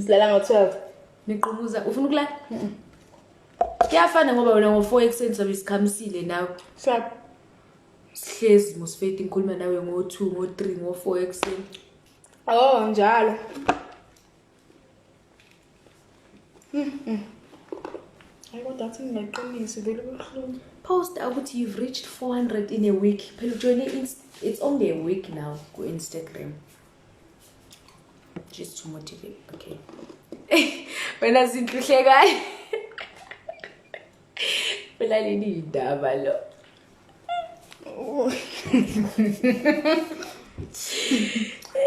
Silala ngo-12. Niqhumuza ufuna ukulala? Kuyafana ngoba wena ngo-4 ekuseni sobe sikhamisile nawe. Sharp. Sihlezi mosifeti ngikhuluma nawe ngo-2, ngo-3, ngo-4 ekuseni. Oh, njalo. Hayi kodwa athi ngingaqinisi vele kubuhlungu. Post ukuthi you've reached 400 in a week. Phela ujoyine it's only a week now ku-Instagram. Just to motivate. Okay. Wena Zinhle uhlekayo. Phela leli indaba lo.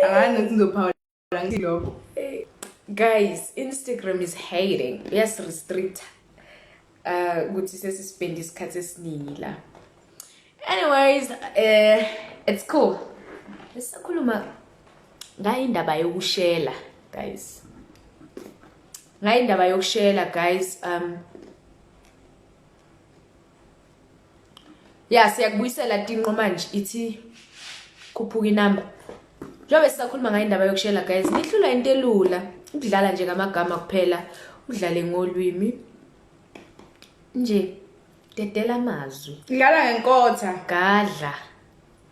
Angazi nokuthi ngizophawula ngithi lokho. Guys, Instagram is hating. Yes, restrict. Ukuthi sesispend isikhathi esiningi la. Anyways, it's cool. Sisakhuluma ngayo indaba yokushela, guys. Ngayo indaba yokushela, guys. Ya siyakubuyisela tinqo manje ithi khuphuka inamba. Njengoba sisakhuluma ngayo indaba yokushela guys, nihlulwa into elula, ukudlala nje ngamagama kuphela, udlale ngolwimi. Nje dedela amazwi. Dlala ngenkotha. Gadla.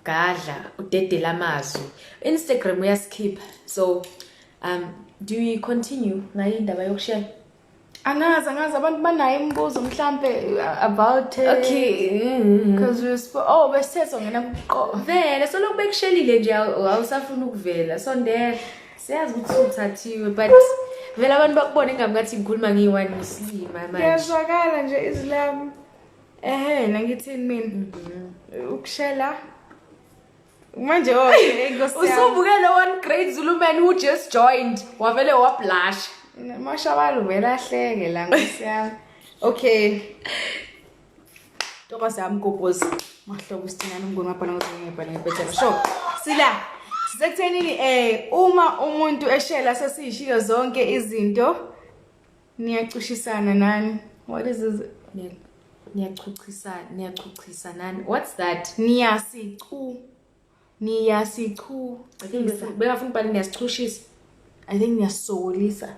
Gadla udedela amazwi. Instagram uyasikhipha. So do we continue ngayo indaba yokushela? Angazi abantu banayo imibuzo mhlambe about it. Okay. Because we oh bese songena kuqo. Vele solokhu bekushelile nje awusafuna ukuvela. Sondela. Siyazi ukuthi uthathiwe but vele abantu bakubone engabe ngathi ngikhuluma ngiyi-one ngisilima manje. Ngiyazwakala nje izwi lami. Ehhe, nangithini mina? Ukushela manje oh inkosi yami. Usubukele one great Zulu man who just joined wavele wablush. Mashabalo vele ahleke la nkosi yami. Okay. Ntokazi yami gobhozi. Mahlobo isithinana umnguni wabhala ngokuthi ngibhala ngibhethela. Sho. Sila. Sisekuthenini uma umuntu eshela sesiyishilo zonke izinto niyacushisana nani. What is this? Niyachuchisa, niyachuchisa nani? What's that? Niyasichu. Niyasichu. I think bengafuna ubhala niyasichushisa. I think niyasokolisa.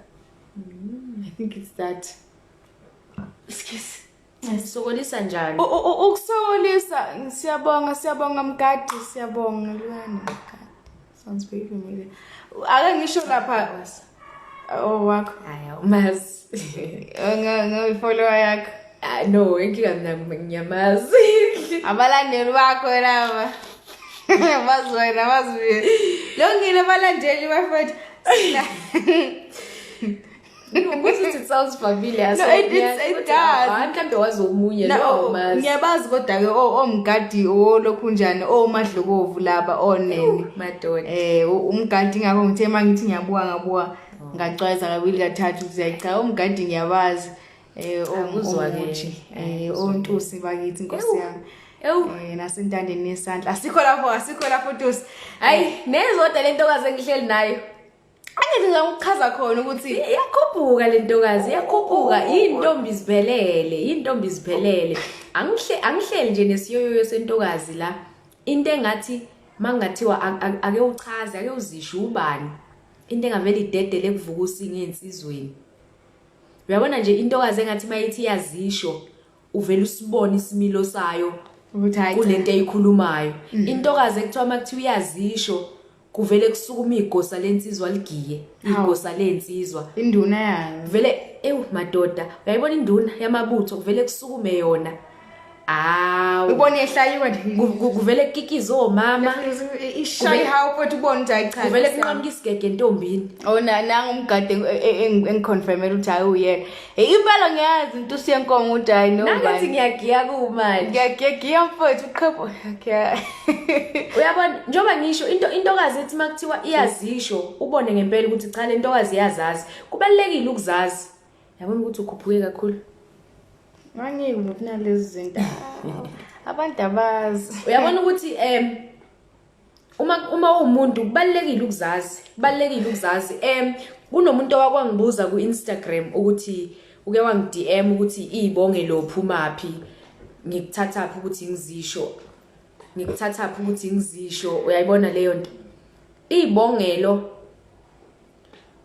I think it's that. Excuse. Sokolisa njani? Ukusokolisa siyabonga siyabonga Mgadi siyabonga lwana Mgadi. Sounds very familiar. Ake ngisho lapha oh wakho. Hayi umazi. Ngifollower yakho. Ah no, inkinga mina ngiyamazi. Abalandeli bakho laba. Bazi wena bazi mina. Longile abalandeli bafethu. Ukuthi it sounds familiar. No, it does. Mhlawumbe wazi omunye lo umazi. Ngiyabazi kodwa ke omgadi olokhu njani omadlokovu laba onene. Madoda. Umgadi ngakho ngithe mangithi ngiyabuka ngabuka ngacwaza kabili kathathu ukuthi cha umgadi ngiyabazi. Akuzwa-ke. Omuthi ontusi bakithi inkosi yami. Ewu. Nasentandeni yesandla. Asikho lapho, asikho lapho Ntusi. Hayi, nezodwa le ntokazi engihleli nayo. Angithi ngiyakuchaza khona ukuthi Iyakhuphuka le ntokazi, iyakhuphuka. Intombi ziphelele, intombi ziphelele. Angihleli nje nesiyoyoyo sentokazi la. Into engathi mangathiwa ake uchaze, ake uzisho ubani. Into engavele idedele kuvuka usinge ensizweni. Uyabona nje intokazi engathi mayithi iyazisho uvela usibone isimilo sayo ukuthi hayi kulento eyikhulumayo. Intokazi ekuthiwa makuthiwa iyazisho kuvele kusukuma igosa lensizwa ligiye, igosa lensizwa. Induna yayo. Vele ewu madoda, uyayibona induna yamabutho kuvele kusukume yona. Awu. Ubone ehlayiwe nje. Kuvele kukikize omama. Ishayi hawu futhi ubone ukuthi hayi cha. Kuvele kunqamuka isigege entombini. Oh na nanga umgade engiconfirmela ukuthi hayi uyena. Impela ngiyazi intusi yenkomo ukuthi hayi no. Nangathi ngiyagiya kumanje. Ngiyagiya mfowethu uqhepho. Okay. Uyabona njengoba ngisho into intokazi ethi makuthiwa iyazisho ubone ngempela ukuthi cha le ntokazi iyazazi. Kubalekile ukuzazi. Yabona ukuthi ukhuphuke kakhulu. Ngangikuthi kunalezi zinto. Abantu abazi. Uyabona ukuthi uma uwumuntu kubalekile ukuzazi, kubalekile ukuzazi. Kunomuntu owakwangibuza ku-Instagram ukuthi uke wangi DM ukuthi ibonge lo phumaphi, ngikuthathaphi ukuthi ngizisho. Ngikuthathaphi ukuthi ngizisho, uyayibona leyo nto. Ibongelo.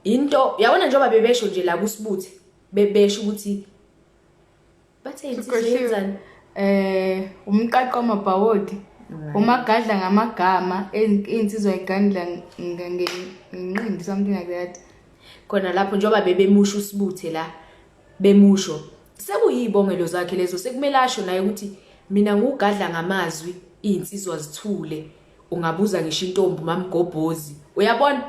Into yabona njengoba bebesho nje la kusibuthe bebesho ukuthi bathe insizwa Sikhohliwe. yenzani. Umqaqo wamabhawodi, umagadla ngamagama, insizwa igandla ngenqindi, something like that. Khona lapho njengoba bebemusho usibuthe la bemusho sekuyibongelo zakhe lezo, sekumele asho naye ukuthi mina ngugadla ngamazwi, insizwa zithule, ungabuza ngisho intombi mamgobhozi. Uyabona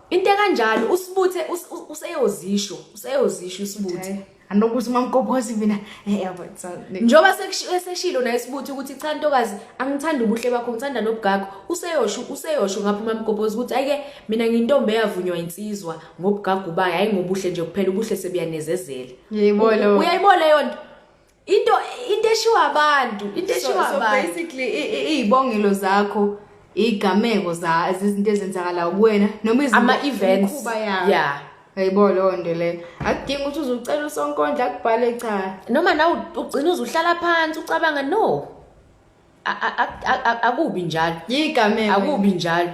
into ekanjalo usibuthe useyozisho usibuthe. Hhayi, anokuthi mamgobhozi mina yabo Njengoba eseshilo naye sibuthe ukuthi cha ntokazi, angithandi ubuhle bakho, ngithanda nobugagu. Useyosho ngapha mamgobhozi ukuthi ayike mina ngiyintombi eyavunywa insizwa ngobugagu bayo, hayi ngobuhle nje kuphela, ubuhle sebuyanezezela. Ngiyayibona leyo. Uyayibona leyo nto? Into eshiwa abantu, into eshiwa So abantu. basically iy'bongelo zakho, iy'gameko za izinto ezenzakalayo kuwena noma izinto, Ama-events. imikhuba yakho. Yeah. Uyayibona leyo nto leyo. Akudingi ukuthi uze ucele usonkondlo akubhale, cha. Noma nawe ugcina uze uhlala phansi ucabanga, no. Akubi njalo. Yigameko. Akubi njalo.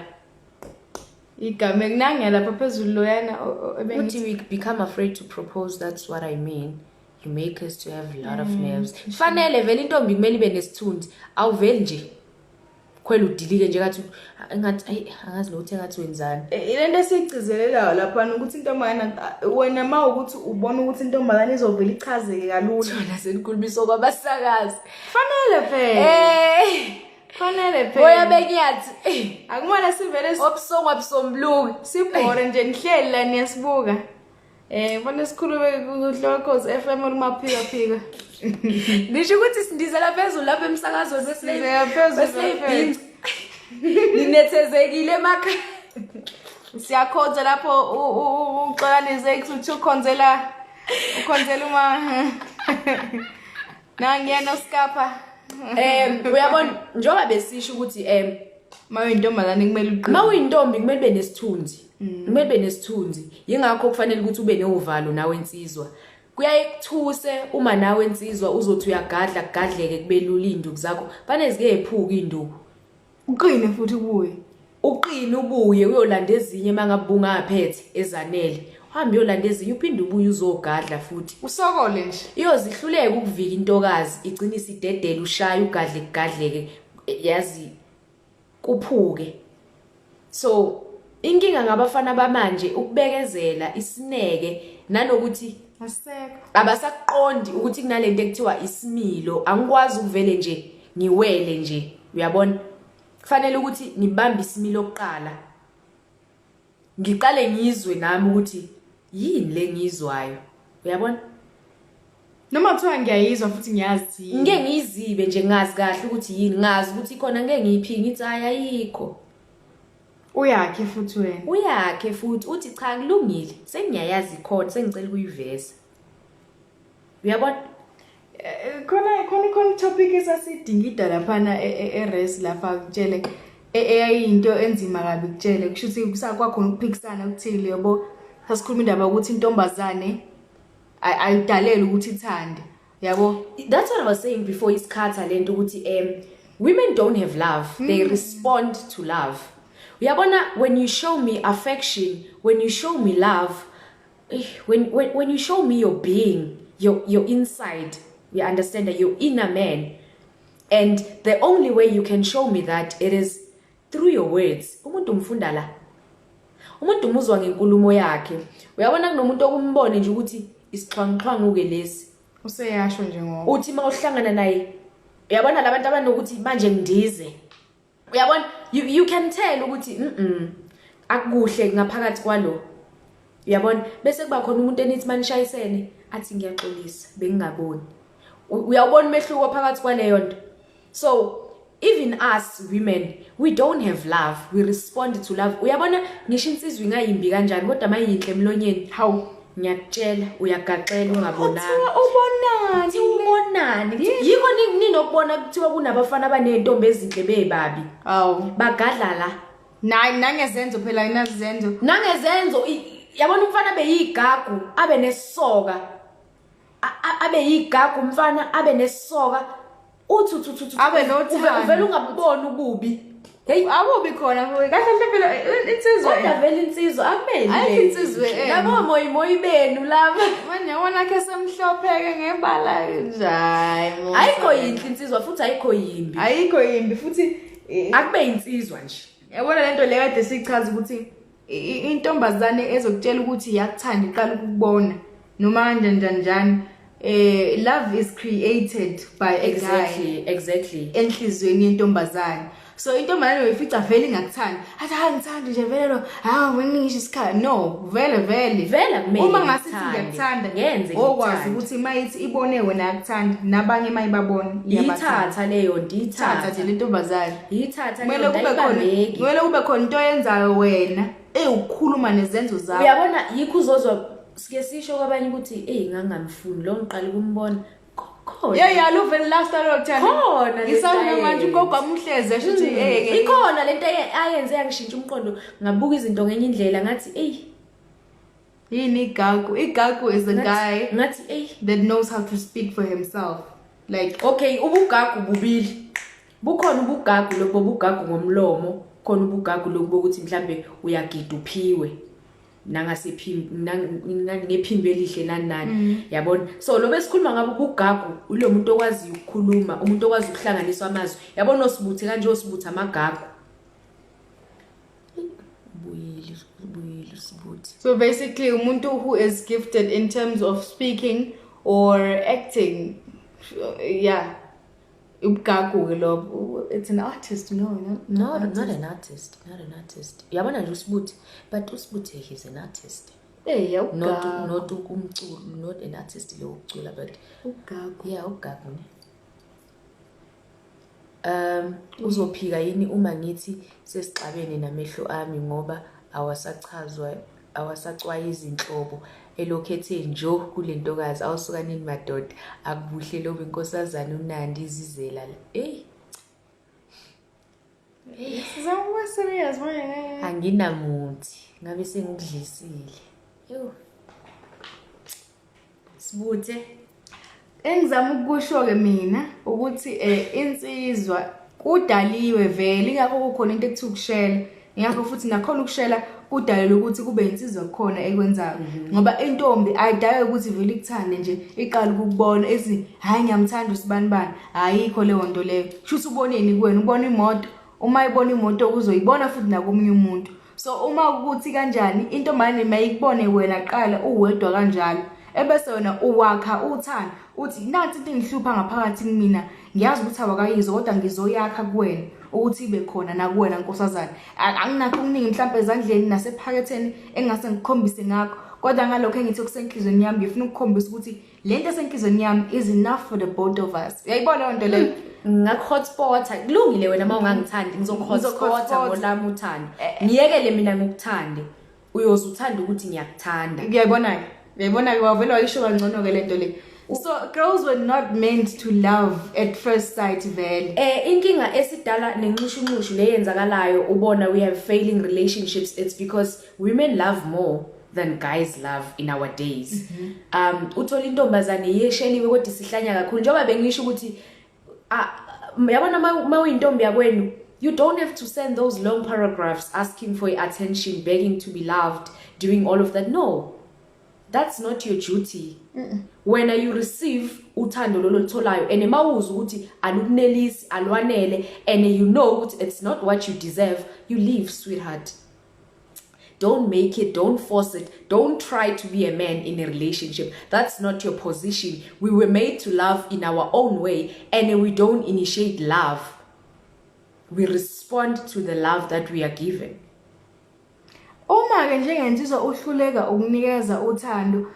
Igameko nange lapha phezulu loyana ebengithi Uthi we become afraid to propose, that's what I mean. You make us to have a lot of nerves. Fanele vele intombi kumele ibe nesithunzi. Awuveli nje. Khwela udilike nje ngathi ngathi ayi angazi nokuthi engathi wenzani. Ile nto esiyigcizelelayo laphana ukuthi intombazana, wena ma ukuthi ubona ukuthi intombazane izovela ichazeke kalula. Thona senikhulumiswa kwabasakazi. Fanele phela. Fanele phela. Boya benyathi. Akumele sivele Obusongwa busombuluki. sibhore nje nihleli la niyasibuka. Bona sikhulume kuHlokhozi FM olumaphika phika. Nisho ukuthi sindizela phezulu lapha emsakazweni Sindizela phezulu weslave lapha. beans. Ninethezekile emakhaya. Siyakhonza lapho uxolanise ukuthi ukhonzela uma nangiyena uSkapha. Uyabona njengoba besisho ukuthi Mawuyintombazane kumele uqine. Mawuyintombi kumele ube nesithunzi. Kumele ube nesithunzi. Yingakho kufanele ukuthi ube novalo nawe insizwa. Kuyaye kuthuse uma nawe insizwa uzothi uyagadla kugadleke kube lula induku zakho. Fanele zike ephuka induku. Uqine futhi ubuye. Uqine ubuye uyolanda ezinye mangabe ungaphethe ezanele. Uhambe uyolanda ezinye uphinde ubuye uzogadla futhi. Usokole nje. Iyozihluleka ukuvika intokazi igcine isidedele ushaya ugadle kugadleke yazi kuphuke. So inkinga ngabafana bamanje ukubekezela isineke nanokuthi asekho abasakuqondi ukuthi kunalento ekuthiwa isimilo. Angikwazi ukuvele nje ngiwele nje, uyabona? Kufanele ukuthi ngibambe isimilo kuqala, ngiqale ngizwe nami ukuthi yini le ngiyizwayo, uyabona? Noma kuthiwa ngiyayizwa futhi ngiyazi yini. Ngike ngiyizibe nje, ngazi kahle ukuthi yini, ngazi ukuthi ikhona, ngeke ngiyiphike ngithi hayi ayikho. Uyakhe futhi wena. Uyakhe futhi uthi cha kulungile, sengiyayazi ikhona, sengicela ukuyiveza, uyabona? Khona topic esasidingida laphana e-res lapha kutshele eyayinto enzima kabi kutshele, kusho ukuthi kusakwakhona ukuphikisana okuthile, yabo. Sasikhuluma indaba yokuthi intombazane ayidalelwe ukuthi ithande, yabo. That's what I was saying before isikhatha lento ukuthi women don't have love, they respond to love. Uyabona, when you show me affection, when you show me love, when you show me your being, your inside, you understand that your inner man, and the only way you can show me that it is through your words. Umuntu umfunda la, umuntu umuzwa ngenkulumo yakhe. Uyabona kunomuntu okumbone nje ukuthi isixhwanguxhwangu ke lesi, useyasho nje ngoba uthi mawuhlangana naye, uyabona labantu abanokuthi manje ngidize, uyabona, you can tell ukuthi akukuhle ngaphakathi kwalo, uyabona. Bese kuba khona umuntu enithi manishayisene athi ngiyaxolisa bengingaboni. Uyawubona umehluko phakathi kwaleyo nto. So even us women, we don't have love, we respond to love. Uyabona ngisho insizwa ingayimbi kanjani kodwa mayinhle emlonyeni, hawu ngiyakutshela uyagaxela ungabonanga. Kuthiwa ubonani? Kuthiwa ubonani? Yikho ninokubona kuthiwa kunabafana abanezintombi ezinhle bebabi. Hawu. Bagadla la. Nayi nangezenzo phela, inazenzo. Nangezenzo, yabona umfana beyigagu abe nesoka. Abe yigagu umfana abe nesoka. Uthi uthi uthi uthi, Abe nothando. Uvela ungaboni ububi. Hey, Akubi khona futhi. Kahle kahle phela insizwa. Kodwa vele insizwa akumele. Ayikho insizwa embi. Labo moyi moyi benu laba. Manje yabona khe semhlophe-ke ngebala nje. Hayi, Musa. Ayikho yinhle insizwa futhi ayikho yimbi. Ayikho yimbi futhi Akube insizwa nje. Yabona lento le kade sichaza ukuthi intombazane ezokutshela ukuthi iyakuthanda iqala ukukubona noma kanjani njani njani, love is created by a guy. Exactly, exactly. Enhlizweni yentombazane. So intombazane uyifica vele ingakuthandi, athi hayi ngithanda nje vele lo, hawu mina ngisho isikhathi. No, vele vele. Vele akumele Uma ngasithi ngikuthande. ngiyakuthanda, Ngenze okwazi ngikuthande. ukuthi mayithi ibone wena yakuthanda, nabanye mayibabona iyabathanda. Ithatha leyo nto, Ithatha ithatha. nje le ntombazane. Ithatha Kumele leyo nto, kube khona, ayibambeki. kumele kube khona into oyenzayo wena ewukukhuluma nezenzo zakho. Uyabona yikho uzozwa sike sisho kwabanye ukuthi hey ngangamfuni lo ngiqala ukumbona. Khona. Yeah, yeah, lo vele last lo thanda. Khona le Ngisawuna nto manje ayenze. ugogo wami uhlezi esho ukuthi hey Ikhona lento ayenze yangishintsha umqondo, ngabuka izinto ngenye indlela ngathi hey. Yini igagu? Igagu is a guy Ngathi hey. that knows how to speak for himself. Like okay, ubugagu bubili. Bukhona ubugagu lobo bugagu ngomlomo, khona ubugagu lobo bokuthi mhlambe uyagida uphiwe ngephimbo elihle nani nani. Yabona? So lo besikhuluma ngabo ubugagu, ulo muntu okwaziyo ukukhuluma, umuntu okwazi ukuhlanganisa amazwi. Yabona osibuthe kanje osibuthe amagagu. Ubuyile, ubuyile usibuthe. So basically umuntu who is gifted in terms of speaking or acting, yeah. Ubugagu ke lobo. It's an artist, no, no, No, not an artist, not an artist. Yabona nje usibuthe, but usibuthe he's an artist. Hey, yeah, Not ubugagu. not umculo, not an artist lo ukucula, but Ubugagu. Yeah, ubugagu ne. Uzophika yini uma ngithi sesixabene namehlo ami ngoba awasacwayi izinhlobo elokhu ethe njo kule ntokazi awusuka nini madoda akubuhle lobo inkosazana uNandi izizela la. Hey. Sizama ukuba serious manje. Anginamuthi ngabe sengikudlisile. Yo. Sibuthe. Engizama ukusho ke mina ukuthi insizwa kudaliwe vele, ingakho kukhona into ekuthiwa ukushela, ingakho futhi nakhona ukushela kudalelwe ukuthi kube insizwa khona ekwenzayo. Ngoba intombi ayidalwe ukuthi vele ikuthande nje iqale ukukubona ethi hayi ngiyamthanda usibanibani, ayikho leyo nto leyo. Kusho ukuthi uboneni kuwena, ubona imoto, uma ibona imoto uzoyibona futhi nakomunye umuntu. So uma ukuthi kanjani intombazane mayikubone wena qala uwedwa kanjalo, ebese wena uwakha uthando uthi nansi into engihlupha ngaphakathi kumina, ngiyazi ukuthi awakayizwa kodwa ngizoyakha kuwena ukuthi ibe khona nakuwena nkosazana. Anginakho okuningi mhlambe ezandleni nasephaketheni engingase ngikukhombise ngakho, kodwa ngalokho engithi okusenhlizweni yami ngifuna ukukhombisa ukuthi le nto esenhlizweni yami is enough for the both of us. Uyayibona leyo nto leyo? Ngakho-hotspot-a. Kulungile wena uma ungangithandi, ngizoku-hotspot-a Ngizoku-hotspot-a. ngolami uthando. Ngiyekele mina ngikuthande, uyoze uthande ukuthi ngiyakuthanda. Uyayibona-ke? Uyayibona-ke, wavele wayisho kangcono-ke le nto le. So girls were not meant to love at first sight vele. Inkinga esidala nenxushunxushu le yenzakalayo, ubona we have failing relationships, it's because women love more than guys love in our days. Uthola intombazane yesheliwe kodwa isihlanya kakhulu, njengoba bengisho ukuthi, yabona ma uyintombi yakwenu, you don't have to send those long paragraphs asking for your attention, begging to be loved, doing all of that. No, that's not your duty. When you receive uthando lolo olitholayo, and mawuzwa ukuthi alukunelisi, alwanele, and you know ukuthi it's not what you deserve, you leave, sweetheart. Don't make it, don't force it, don't try to be a man in a relationship. That's not your position. We were made to love in our own way, and we don't initiate love. We respond to the love that we are given. Uma ke njengensizwa uhluleka ukunikeza uthando,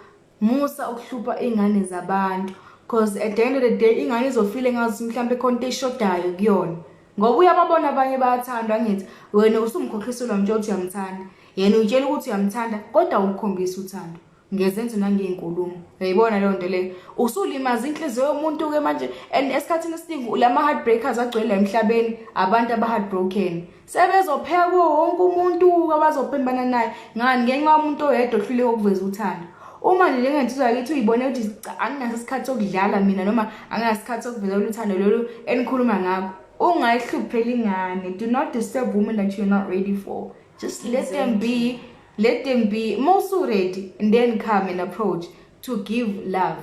musa ukuhlupha ingane zabantu, because at the end of the day ingane izofile ngathi mhlambe khona into eshodayo kuyona. Ngoba uyababona abanye bayathandwa, angithi wena usumkhohlisela umtshela ukuthi uyamthanda, yena uyitshela ukuthi uyamthanda kodwa awukhombisi uthando ngezenzo nangey'nkulumo. Uyayibona leyo nto leyo, usulimaza inhliziyo yomuntu-ke manje. And esikhathini esiningi lama heartbreakers agcwele la emhlabeni, abantu aba-heartbroken sebezopheka kuwo wonke umuntu abazophembana naye ngani, ngenxa yomuntu oyedwa ohluleka ukuveza uthando. Uma nje njengensizwa yakithi uyibone ukuthi cha, anginaso isikhathi sokudlala mina, noma anginaso isikhathi sokuveza lolu thando lolu enikhuluma ngakho, Ungayihlupheli ingane. Do not disturb women that you're not ready for. Just let them be. Let them be. Most ready and then come and approach to give love.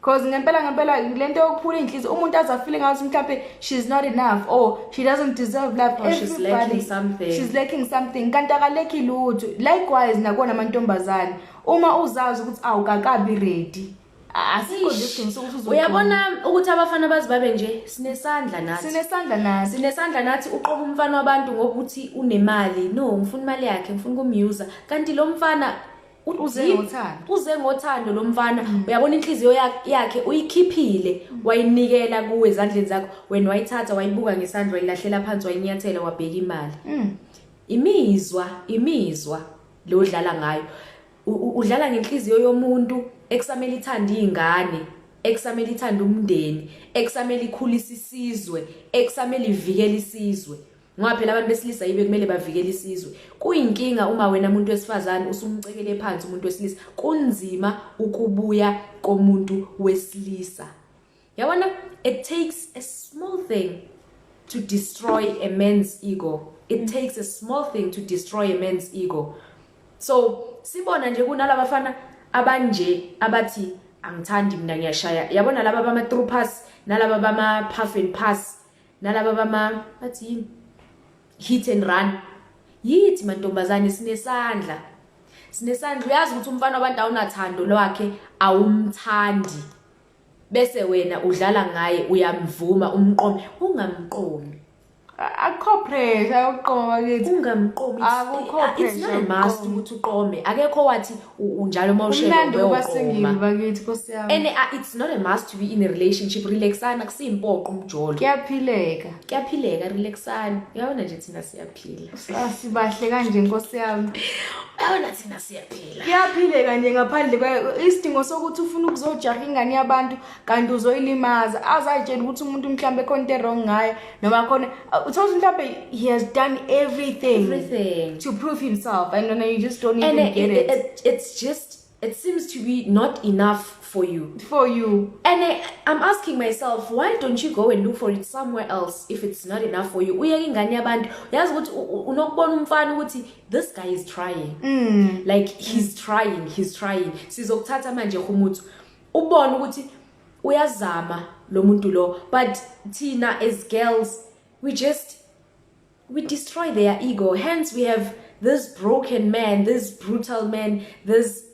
Cause ngempela ngempela lento yokuphula inhliziyo, umuntu aze afile ngathi mhlambe she's not enough or she doesn't deserve love. Or she's lacking something. She's lacking something, kanti akalacki lutho. Likewise nakona amantombazane, uma uzazi ukuthi awukakabi ready, asikho nje isidingo sokuthi uzoqoma. Uyabona ukuthi abafana bazi babe nje, sinesandla nathi. Sinesandla nathi. Sinesandla nathi. Uqoba umfana wabantu ngokuthi unemali. No, ngifuna imali yakhe, ngifuna ukumyuza, kanti lo mfana uze ngothando. Uze ngothando lo mfana. Uyabona, inhliziyo yakhe uyikhiphile, wayinikela kuwe ezandleni zakho. Wena wayithatha, wayibuka ngesandla, wayilahlela phansi, wayinyathela, wabheka imali. Imizwa lo dlala ngayo. Udlala ngenhliziyo yomuntu ekusamele ithande izingane, ekusamele ithande umndeni, ekusamele ikhulise isizwe, ekusamele ivikele isizwe, ngoba phela abantu besilisa yibe kumele bavikele isizwe. Kuyinkinga uma wena muntu wesifazane usumcekele phansi umuntu wesilisa. Kunzima ukubuya komuntu wesilisa. Yabona, it takes a small thing to destroy a man's ego. It takes a small thing to destroy a man's ego. So sibona nje kunalabafana abanje abathi angithandi mina, ngiyashaya. Yabona laba bama through pass, nalaba bama puff and pass, nalaba bama bathi yini, hit and run. Yithi mantombazane, sinesandla, sinesandla. Uyazi ukuthi umfana wabantu awunathando lwakhe, awumthandi, bese wena udlala ngaye, uyamvuma, umqome. Ungamqomi. Akukho pressure yokuqoma, bakithi. Ungamqomi. Akukho It's not a pressure must yokuqoma. Ukuthi uqome. Akekho wathi unjalo uma ushela Kumnandi ukuba uyoqoma. single, bakithi, nkosi yami. And it's not a must to be in a relationship. Relaxana, kusiyimpoqo umjolo. Kuyaphileka. Kuyaphileka, relaxana. Uyabona nje thina siyaphila. Sibahle kanje, nkosi yami. Uyabona thina siyaphila. Kuyaphileka nje ngaphandle isidingo sokuthi ufuna ukuzojaha ingane yabantu kanti uzoyilimaza. Azayitshela ukuthi umuntu mhlambe khona into wrong ngaye, noma khona uthola ukuthi mhlambe he has done everything, Everything. To prove himself, and then you just don't And even get it, it's just, it seems to be not enough for you. For you. And I'm asking myself, why don't you go and look for it somewhere else if it's not enough for you? Uyeke ingane yabantu. Uyazi ukuthi unokubona umfana ukuthi this guy is trying. Like he's trying, he's trying. Sizokuthatha manje umuntu. Ubone ukuthi uyazama lo muntu lo, but thina as girls we destroy their ego. Hence we have this broken man, this brutal man, this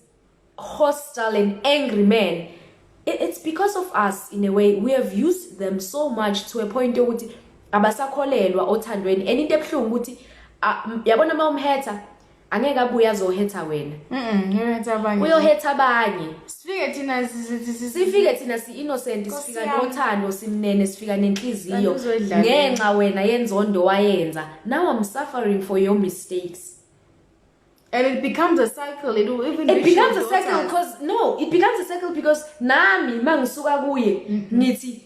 hostile and angry man. It's because of us in a way. We have used them so much to a point yokuthi abasakholelwa othandweni. And into ebuhlungu ukuthi yabona uma umhetha, angeke abuye azohetha wena. Ngiyohetha abanye. Uyohetha abanye. Sifike thina Sifike thina si-innocent. Nkosi Sifika yami. nothando, simnene, sifika nenhliziyo. Kanti uzoyidlalela. Ngenxa wena yenzondo wayenza, now I'm suffering for your mistakes. And it becomes a cycle. It will even It reach becomes your a cycle. daughters. Because no, it becomes a cycle because nami mangisuka kuye ngithi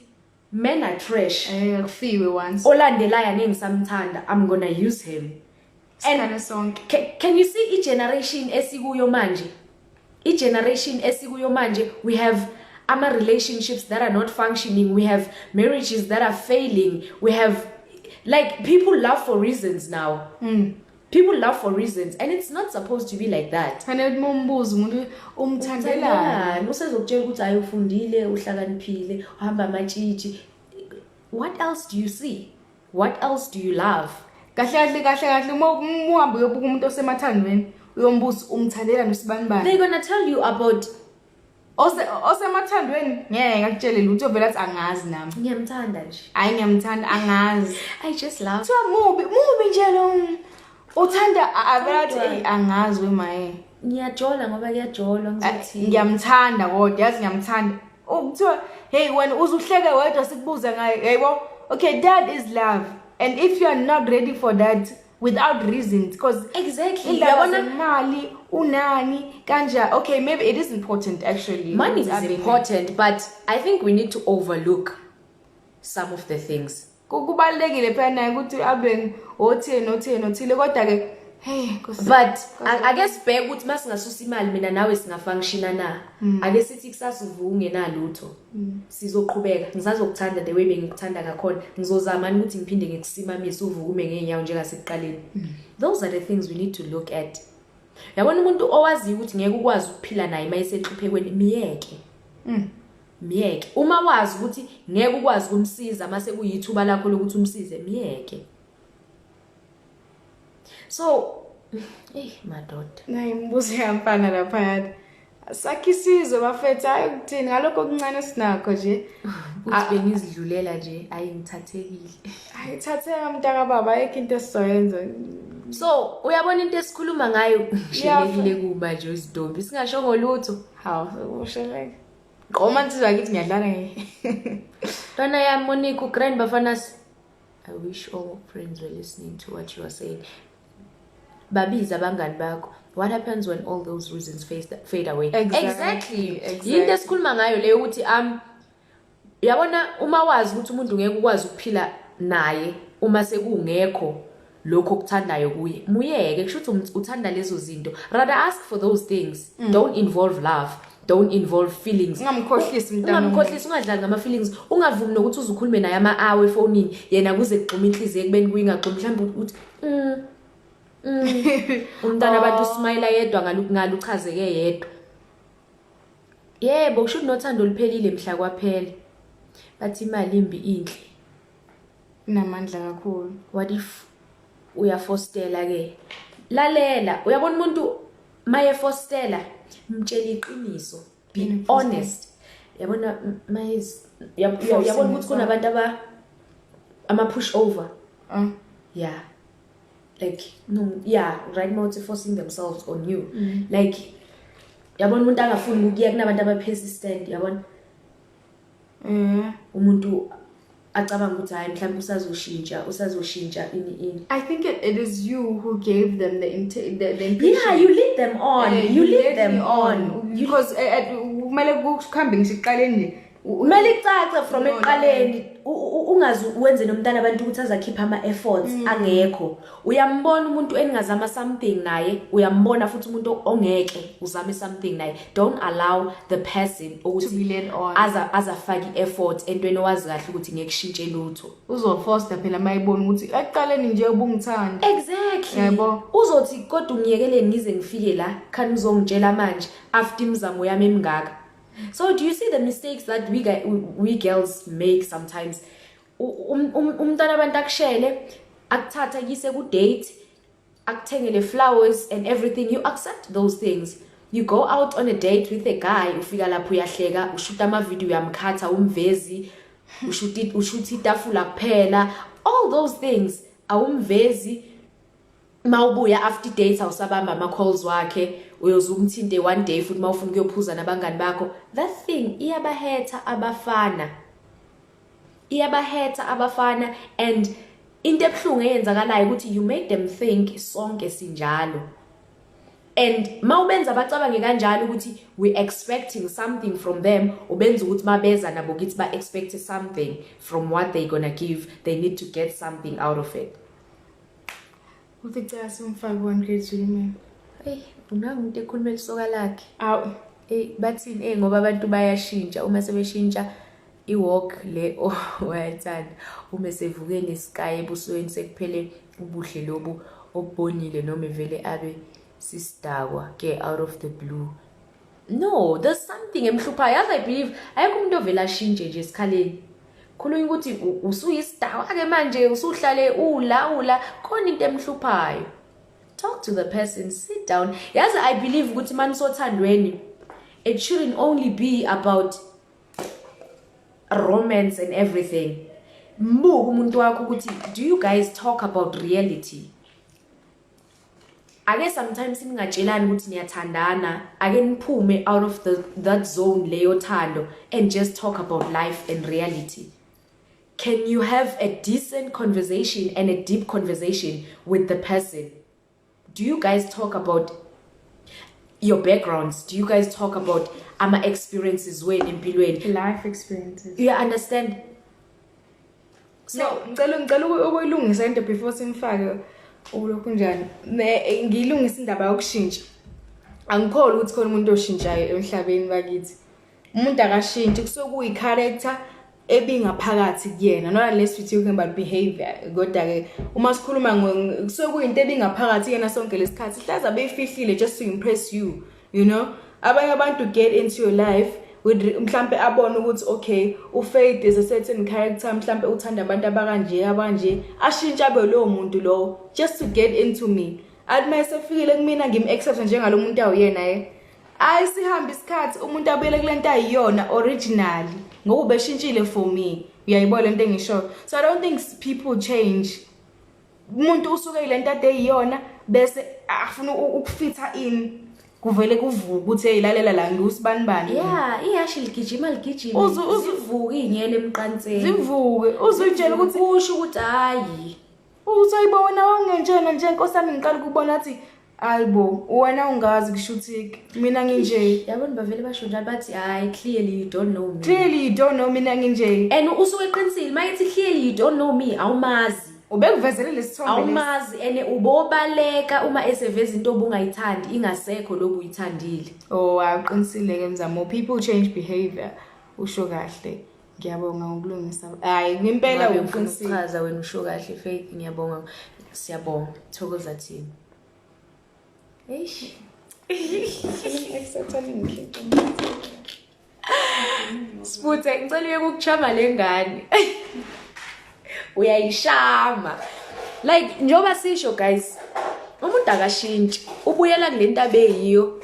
men are trash. Akufiwe once. Olandelayo angeke ngisamthanda, I'm gonna use him. And Sikhale sonke. Can you see i-generation esikuyo manje? I-generation esikuyo manje, we have ama relationships that are not functioning, we have marriages that are failing, we have, like, people love for reasons now. People love for reasons, and it's not supposed to be like that. Fanele uma umbuzo umuntu, umthandelani? Umthandelani? Usezokutshela ukuthi hayi, ufundile, uhlakaniphile, uhamba amatshitshi. What else do you see? What else do you love? Kahle kahle kahle kahle, uma uhamba uyobuka umuntu osemathandweni, uyombuza umthandelani usibanibani, They're gonna tell you about Osemathandweni ngeke ngakutshele lutho, vele athi angazi nami. Ngiyamthanda nje. Hayi, ngiyamthanda, angazi. I just love. Kuthiwa mubi mubi nje lo, uthanda avele athi Kodwa- eyi, angazi wemaye. Ngiyajola ngoba kuyajolwa, ngizothini? Ngiyamthanda kodwa, yazi ngiyamthanda. Kuthiwa hey, wena uzuhleke wedwa sikubuza ngaye, yaybo. Okay, that is love, and if you are not ready for that without reasons, because indaba Uyabona, zemali, unani kanja, okay, maybe it is important actually money ukuthi is abe important, but I think we need to overlook some of the things. Kubalulekile phela naye ukuthi abe othile nothile nothile, kodwa ke Hey, Nkosi. But ake sibheke ukuthi masingasusa imali, mina nawe singafunctiona na? Ake sithi kusasa uvuka ungenalutho, sizoqhubeka, ngisazokuthanda the way bengikuthanda ngakhona? Ngizozama ukuthi ngiphinde ngikusimamise, uvuke ume ngeenyawo njengasekuqaleni? Those are the things we need to look at. Yabona, umuntu owaziyo ukuthi ngeke ukwazi ukuphila naye uma esenhluphekweni, miyeke. Miyeke. Uma wazi ukuthi ngeke ukwazi ukumsiza mase kuyithuba lakho lokuthi umsize, miyeke. So eh madoda. Nayi imibuzo yamfana laphayana. Sakhe isizwe, bafethu, hayi ukuthini ngalokho okuncane esinakho nje. Uthi bengizidlulela nje, ayi, ngithathekile. Hayi, thatheka mntaka baba, ayikho into esizoyenza. So uyabona into esikhuluma ngayo, ngishelekile kuba nje izintombi singasho ngolutho. Hawu, usheleke. Qoma nsizwa kithi, ngiyadlala nge. Ntwana yami Monique grand bafanas. I wish all friends were listening to what you are saying. Babiza abangani bakho. What happens when all those reasons fade away? Exactly, exactly. Yinto esikhuluma ngayo leyo ukuthi yabona, uma wazi ukuthi umuntu ngeke ukwazi ukuphila naye uma sekungekho lokho okuthandayo kuye, muyeke. Kusho ukuthi uthanda lezo zinto. Rather ask for those things. Don't involve love. Don't involve feelings. Ungamkhohlisi umntana. Ungamkhohlisi, ungadlali ngama-feelings. Ungavumi nokuthi uze ukhulume naye ama-hour efonini, yena kuze kugxuma inhliziyo ekubeni kuyingagxumi. Mhlawumbe uthi umntwana abantu usmayila yedwa ngaluchazeke yedwa. Yebo, kusho ukuthi nothando luphelile mhla kwaphela. Bathi imali imbi inhle. Inamandla kakhulu. What if uyafostela ke? Lalela, uyabona, umuntu mayefostela, mtshela iqiniso, be Yini ukufostela? honest. Yabona, yabona ukuthi kunabantu aba ama push over. Yeah, like, no, yeah, right now it's forcing themselves on you. Like, yabona, umuntu angafuni ukuya, kunabantu aba persistent, yabona. Umuntu acabanga ukuthi hayi, mhlawumbe usazoshintsha, usazoshintsha, ini ini. I think it is you who gave them the impression. Yeah, you lead them on. You lead led them me on. You Because kumele kuhambe ngisho ekuqaleni nje. Kumele icace from No, ekuqaleni. Ungaze wenze nomntana abantu ukuthi azakhipha ama-efforts angekho. Uyambona umuntu eningazama something naye, uyambona futhi umuntu ongeke uzame something naye. Don't allow the person To be ukuthi led on. Azafake i-effort entweni owazi kahle ukuthi ngeke kushintshe lutho. Uzofosta phela mayibona ukuthi ekuqaleni nje ubungithanda. Exactly. Yabo. Uzothi kodwa ungiyekeleni ngize ngifike la, khani uzongitshela manje after imizamo yami emingaka. So do you see the mistakes that we girls make sometimes? Umntwana abantu akushele, akuthatha kuyise ku date, akuthengele flowers and everything, you accept those things. You go out on a date with a guy, ufika lapho uyahleka, ushuta ama video, uyamkhatha umvezi, ushuta itafula kuphela, all those things awumvezi. Mawubuya after date, awusabamba ama calls wakhe, uyoze umthinte one day futhi mawufuna ukuyophuza nabangani bakho. That thing iyabahetha abafana, iyabahetha abafana. And into ebuhlungu eyenzakalayo ukuthi you make them think sonke sinjalo, and mawubenza bacabange kanjalo ukuthi we expecting something from them, ubenza ukuthi mabeza nabo kithi ba expect something from what they gonna give. They need to get something out of it. Uthi cela simfake one grade women. Hey, unanga umuntu ekhulumela isoka lakhe. Awu. Eh, bathini? Eh, ngoba abantu bayashintsha. Uma sebeshintsha i-walk le owayithanda, uma sevuke nesky ebusweni, sekuphele ubuhle lobu obubonile, noma vele abe sisidakwa ke out of the blue. No, there's something emhluphayo. Yazi, I believe ayikho umuntu ovela ashintshe nje esikhaleni. Khulunywa ukuthi usuyisidakwa ke manje, usuhlale ula ula, khona into emhluphayo. Talk to the person, sit down. Yazi, I believe ukuthi mani sothandweni, it shouldn't only be about romance and everything. Mbuka umuntu wakho ukuthi do you guys talk about reality? Ake sometimes ningatshelani ukuthi niyathandana, ake niphume out of that zone leyo thando and just talk about life and reality. Can you have a decent conversation and a deep conversation with the person? Do you guys talk about your backgrounds? Do you guys talk about ama experiences wenu empilweni? Life experiences. You understand? So ngicela ukuyilungisa into before simfake. Ulokhu njani? Ngiyilungisa indaba yokushintsha. Angikholwa ukuthi khona umuntu oshintshayo emhlabeni bakithi. Umuntu akashintshi, kusuke kuyi-character ebingaphakathi kuyena, not unless we talking about behavior. Kodwa-ke uma sikhuluma kusuke kuyinto ebingaphakathi kuyena sonke lesikhathi, hlaza beyifihlile just to impress you, you know. Abanye abantu get into your life with mhlambe abone ukuthi okay, uFaith is a certain character, mhlambe uthanda abantu abakanje abanje, ashintshe abe lowo muntu lowo just to get into me. Athi mayesefikile kumina ngim-accept njengalo muntu awuyena ye. Ayi, sihambe isikhathi, umuntu abuyele kule nto ayiyona originally ngoba ubeshintshile for me. Uyayibona lento engishoyo? So I don't think people change. Umuntu usuke yile nto ade eyiyona, bese afuna ukufitha in, kuvele kuvuka ukuthi hey, lalela la, ngiwusibani bani. Ya, iyashi ligijima ligijima. Zivuke iy'nyele emqanseni. Zivuke, uzuyitshela ukuthi kusho ukuthi hayi. Uthi ayibo, wena wawungenjena nje, nkosi yami, ngiqala ukubona. Athi ayibo, wena ungazi, kusho ukuthi mina nginje. Yabona, bavele basho njalo, bathi hayi, clearly you don't know me. Clearly you don't know, mina nginje. And usuke eqinisile uma ethi clearly you don't know me, awumazi. Ubekuvezele lesithombe lesi. Awumazi, and ubobaleka uma eseveza into obungayithandi ingasekho lobu uyithandile. Oh, awuqinisile-ke Mzamo, people change behavior, usho kahle, ngiyabonga ngokulungisa. Hayi, ngempela. Ngabe ufuna uqinisile. Ukuchaza wena, usho kahle Faith, ngiyabonga, siyabonga, thokoza thina. Eish. Sifuthe, ngicela uyeke ukuchama le ngane. Uyayishama. Like njengoba sisho guys, umuntu akashintshi, ubuyela kule nto abeyiyo.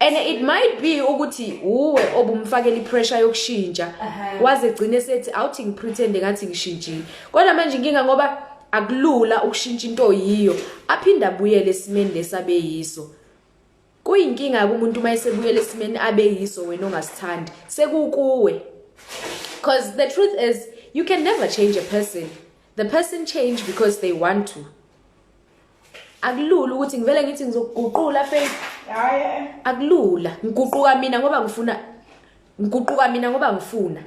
And it might be ukuthi uwe obumfakela ipressure yokushintsha. Waze gcine sethi awuthi ngipretend ngathi ngishintshile. Kodwa manje inkinga, ngoba akulula ukushintsha into oyiyo, aphinda abuyele esimeni lesabeyiso. Kuyinkinga kumuntu uma esebuyela esimeni abeyiso wena ongasithandi. Sekukuwe. Because the truth is you can never change a person. The person change because they want to. Akulula ukuthi ngivele ngithi ngizokuguqula, Faith. Hayi. Akulula. Ngiguquka mina ngoba ngifuna, ngiguquka mina ngoba ngifuna,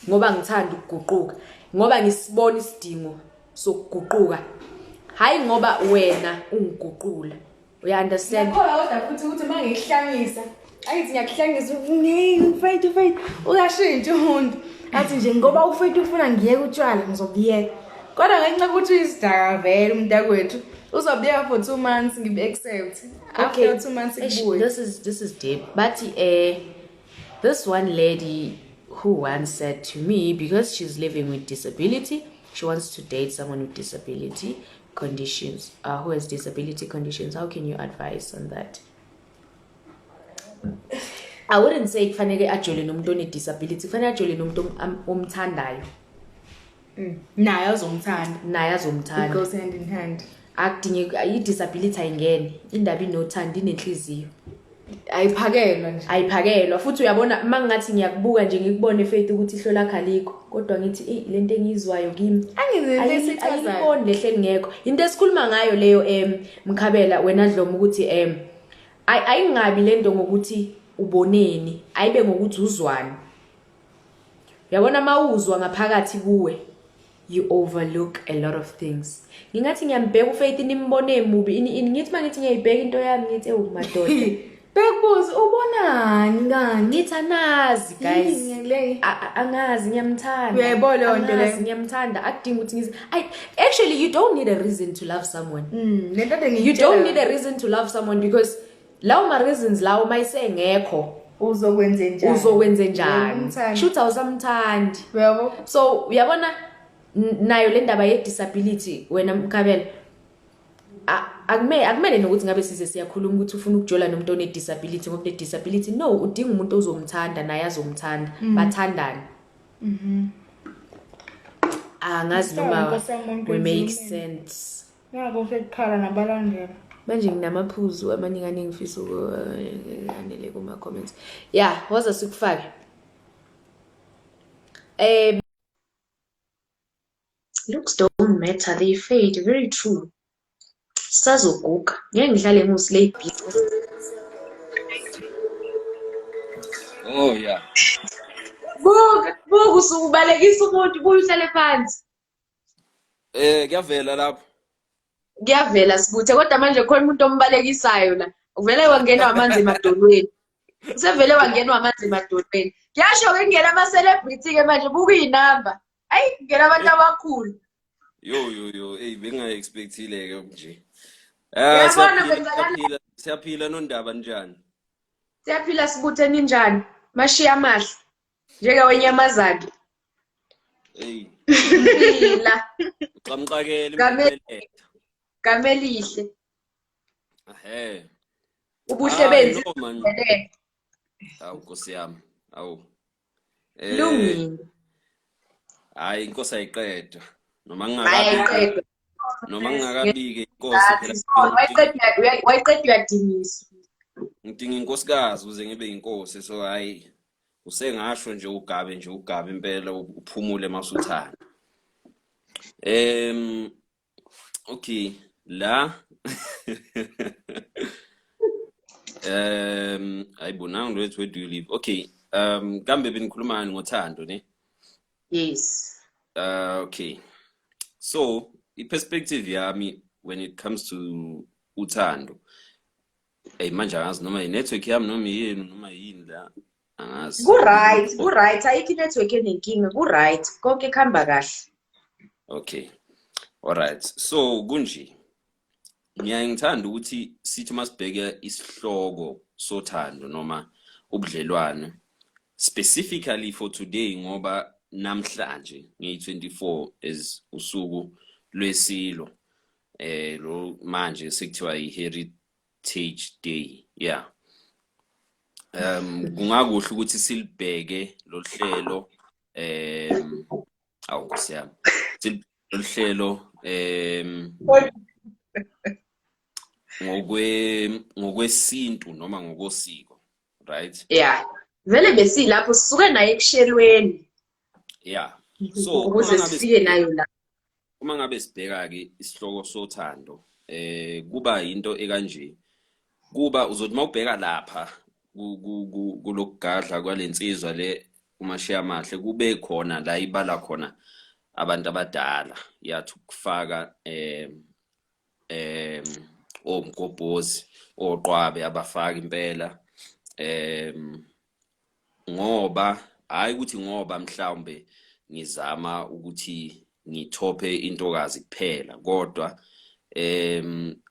ngoba ngithanda ukuguquka, ngoba ngisibona isidingo sokuguquka, hayi ngoba wena ungiguqula. Uya understand? Ngiyakholwa, kodwa futhi ukuthi uma ngikuhlanyisa, ayithi ngiyakuhlanyisa, ngeke uFaith, uFaith uyashintsha umuntu, athi nje ngoba uFaith ufuna ngiyeke utshwala, ngizobuyeka. Kodwa ngenxa yokuthi uyisidaka vele umntakwethu, uzobuyeka for 2 months, ngibe-accept after 2 months Eish, kubuye. This is deep. But this one lady who once said to me, because she's living with disability, she wants to date someone with disability conditions, who has disability conditions. How can you advise on that? I wouldn't say kufanele ajole nomuntu one-disability, kufanele ajole nomuntu omthandayo. Naye azomthanda. Naye It azomthanda. Goes hand in hand. Akudingeki i-disability, ayingene indaba, inothando, inenhliziyo. Ayiphakelwa nje. Ayiphakelwa futhi. Uyabona, uma ngingathi ngiyakubuka nje, ngikubone Faith ukuthi ihlo lakho alikho, kodwa ngithi eyi, lento engiyizwayo kimi Angithi into esichazayo. Ayiboni lehle lingekho into esikhuluma ngayo leyo, Mkhabela, wena Dlomo, ukuthi ayingabi lento ngokuthi uboneni, ayibe ngokuthi uzwani. Uyabona, mawuzwa ngaphakathi kuwe, you overlook a lot of things. Ngingathi ngiyambheka uFaith, nimbone mubi ini ini, ngithi mangithi ngiyayibheka into yami, ngithi ewu madoda. Bekubuza ubonani kani? Ngithi anazi guys. Yini le? Angazi, ngiyamthanda. Uyayibona leyo nto leyo? Angazi, ngiyamthanda, akudingi ukuthi ngize. Actually you don't need a reason to love someone. Lento ade You ngiyitshela. don't need a reason to love someone, because lawo ma reasons lawo mayisengekho, Uzokwenze njani? Uzokwenze njani? Uyamthanda. Shuthi awusamthandi. Uyabo? So uyabona, nayo le ndaba ye-disability, wena Mkhabela, akumele nokuthi ngabe size siyakhuluma ukuthi ufuna ukujola nomuntu one-disability ngoba une-disability. No, udinga umuntu ozomthanda, naye azomthanda, bathandane. Angazi noma Nkosi yami, umuntu we make wenzile. sense. Nako sekukhala nabalandela. Manje nginamaphuzu amaningi engifisa anele kuma-comments. Ya, woza sikufake. Looks don't matter, they fade. Very true. Sazoguga, ngeke ngihlale ngiwuslay beast. Oh yeah. Buka, buka, usuke ubalekisa umuntu, buye uhlale phansi. Eh, kuyavela lapho. Kuyavela Sibuthe, kodwa manje khona umuntu ombalekisayo la. Uvele wangenwa amanzi emadolweni. Usevele wangenwa amanzi emadolweni. Kuyasho ke kungena ama-celebrity ke manje, buka iy'namba. Ayi, kungena abantu abakhulu. Yo yo yo, ey bengayi-expectile ke nje. Ah, Uyabona siyaphila, kwenzakalani? siyaphila, siyaphila nondaba njani? Siyaphila Sibuthe, ninjani? Mashiya amahle. Njengawenyamazane. Ey, Phila. uxamxakele Game- impumelelo. Gama elihle. Ehhe. Ubuhle Hayi, benzi. no man. Awu Nkosi yami. Awu. Lungile. Hayi inkosi ayiqedwa. Noma Hayi ngingakabi ayiqedwa. noma ngingakabiki inkosi phela Wayiqeda wayiqeda uyadingiswa. ngidinga inkosikazi ukuze ngibe inkosi, so hayi usengasho nje ugabe nje ugabe impela uphumule masuthanda. Okay, la hayibo nangu lwethu, where do you live? Okay, kambe benikhuluma ngani, ngothando ne? Yes. Okay. So, i-perspective yami when it comes to uthando. Ey manje angazi noma i-network yami noma yenu noma yini la, angazi. Ku-right, ku-right. Ayikho i-network enenkinga, ku-right. Konke kuhamba kahle. Okay. Alright. So kunje. Ngiyaye ngithanda ukuthi sithi masibheke isihloko sothando noma ubudlelwano specifically for today, ngoba namhlanje ngeyi-24 is usuku lwesilo, lo manje sekuthiwa i-Heritage Day, yeah. Kungakuhle ukuthi silibheke lo hlelo, awu Nkosi yami, silibheke lolu hlelo ngokwesintu noma ngokosiko, right? Yeah. Vele besilapho, sisuke naye ekushelweni. Yeah, so ukuze uma ngabe sifike nayo la. Uma ngabe sibheka ke isihloko sothando, kuba into ekanje, kuba uzothi mawubheka lapha kulokugadla kwalensizwa le uMashiya Amahle, kube khona la ibala khona abantu abadala, yathi ukufaka omgobhozi, oqwabe, abafaka impela, ngoba hayi ukuthi ngoba mhlawumbe ngizama ukuthi ngithophe intokazi kuphela, kodwa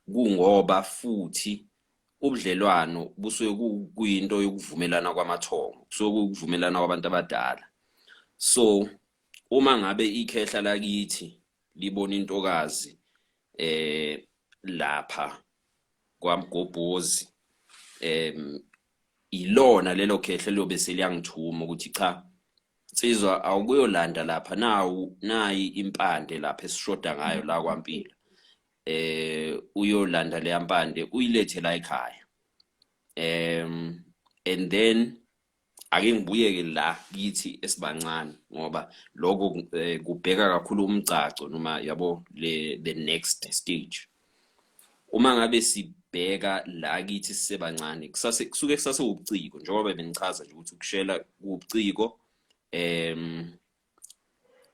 kungoba futhi ubudlelwano busuke kuyinto yokuvumelana kwamathongo, kusuke kuwukuvumelana kwabantu abadala. So uma ngabe ikhehla lakithi libona intokazi lapha kwaMgobhozi, ilona lelo khehla liyobe seliyangithuma ukuthi cha nsizwa, awukuyolanda lapha, nawu nayi impande lapha esishoda ngayo la kwaMpila, uyolanda leya mpande uyilethe la ekhaya. And then ake ngibuyeke la kithi esibancane, ngoba lokho kubheka kakhulu umgcagco noma yabo le the next stage. Uma ngabe sibheka la kithi sisebancane, kusase kusuke kusase ubuciko, njengoba benichaza nje ukuthi ukushela kubuciko,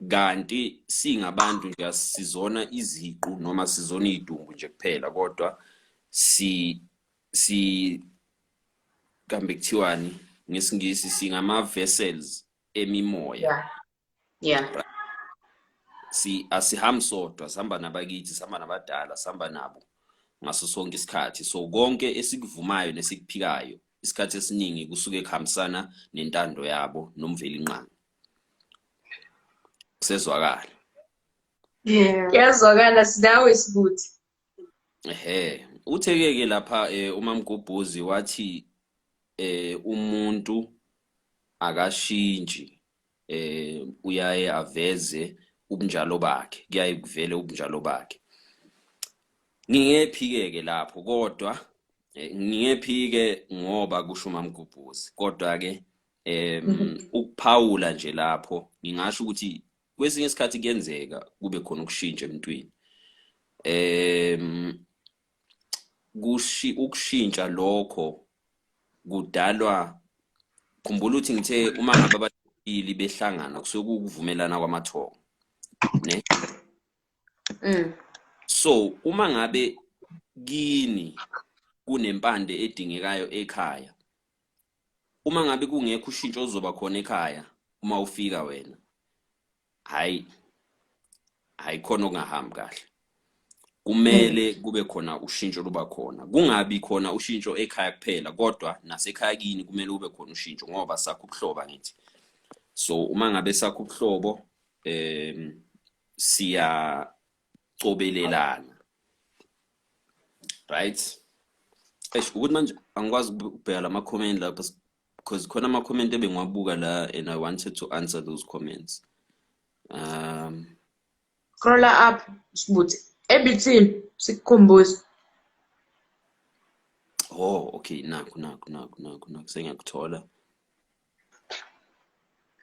kanti singabantu nje asizona iziqu noma sizona idumbu nje kuphela, kodwa si kambe kuthiwani ngesiNgisi, singama vessels emimoya. Si asihambi sodwa, sihamba nabakithi, sihamba nabadala, sihamba nabo ngaso sonke isikhathi. So konke esikuvumayo nesikuphikayo isikhathi esiningi kusuke kuhambisana nentando yabo noMvelinqangi. Kusezwakala? Yeah. Kuyazwakala, sinawe Sibuthi. Ehhe, utheke ke lapha uMamgobhozi wathi umuntu akashintshi, uyaye aveze ubunjalo bakhe, kuyaye kuvele ubunjalo bakhe. Ngingephike ke lapho, kodwa ngingephike ngoba kusho uMamgobhozi, kodwa ke ukuphawula nje lapho ngingasho ukuthi kwesinye isikhathi kuyenzeka kube khona ukushintsha emntwini. Ukushintsha lokho kudalwa, khumbula ukuthi ngithe uma ngabe ababili behlangana kusuke kuwukuvumelana kwamathongo, ne? So uma ngabe kini kunempande edingekayo ekhaya, uma ngabe kungekho ushintsho ozoba khona ekhaya uma ufika wena, hayi hayi khona okungahambi kahle. Kumele kube khona ushintsho luba khona, kungabi khona ushintsho ekhaya kuphela, kodwa nasekhaya kini kumele kube khona ushintsho, ngoba sakho ubuhlobo angithi. So uma ngabe sakho ubuhlobo siyacobelelana, right? Eish, ukuthi manje angikwazi ukubheka lama comment lapha because khona ama comment ebengiwabuka la and I wanted to answer those comments. Scroll up sibuthi ebithini sikukhumbuze. Oh, okay, nakhu nakhu nakhu nakhu nakhu sengiyakuthola.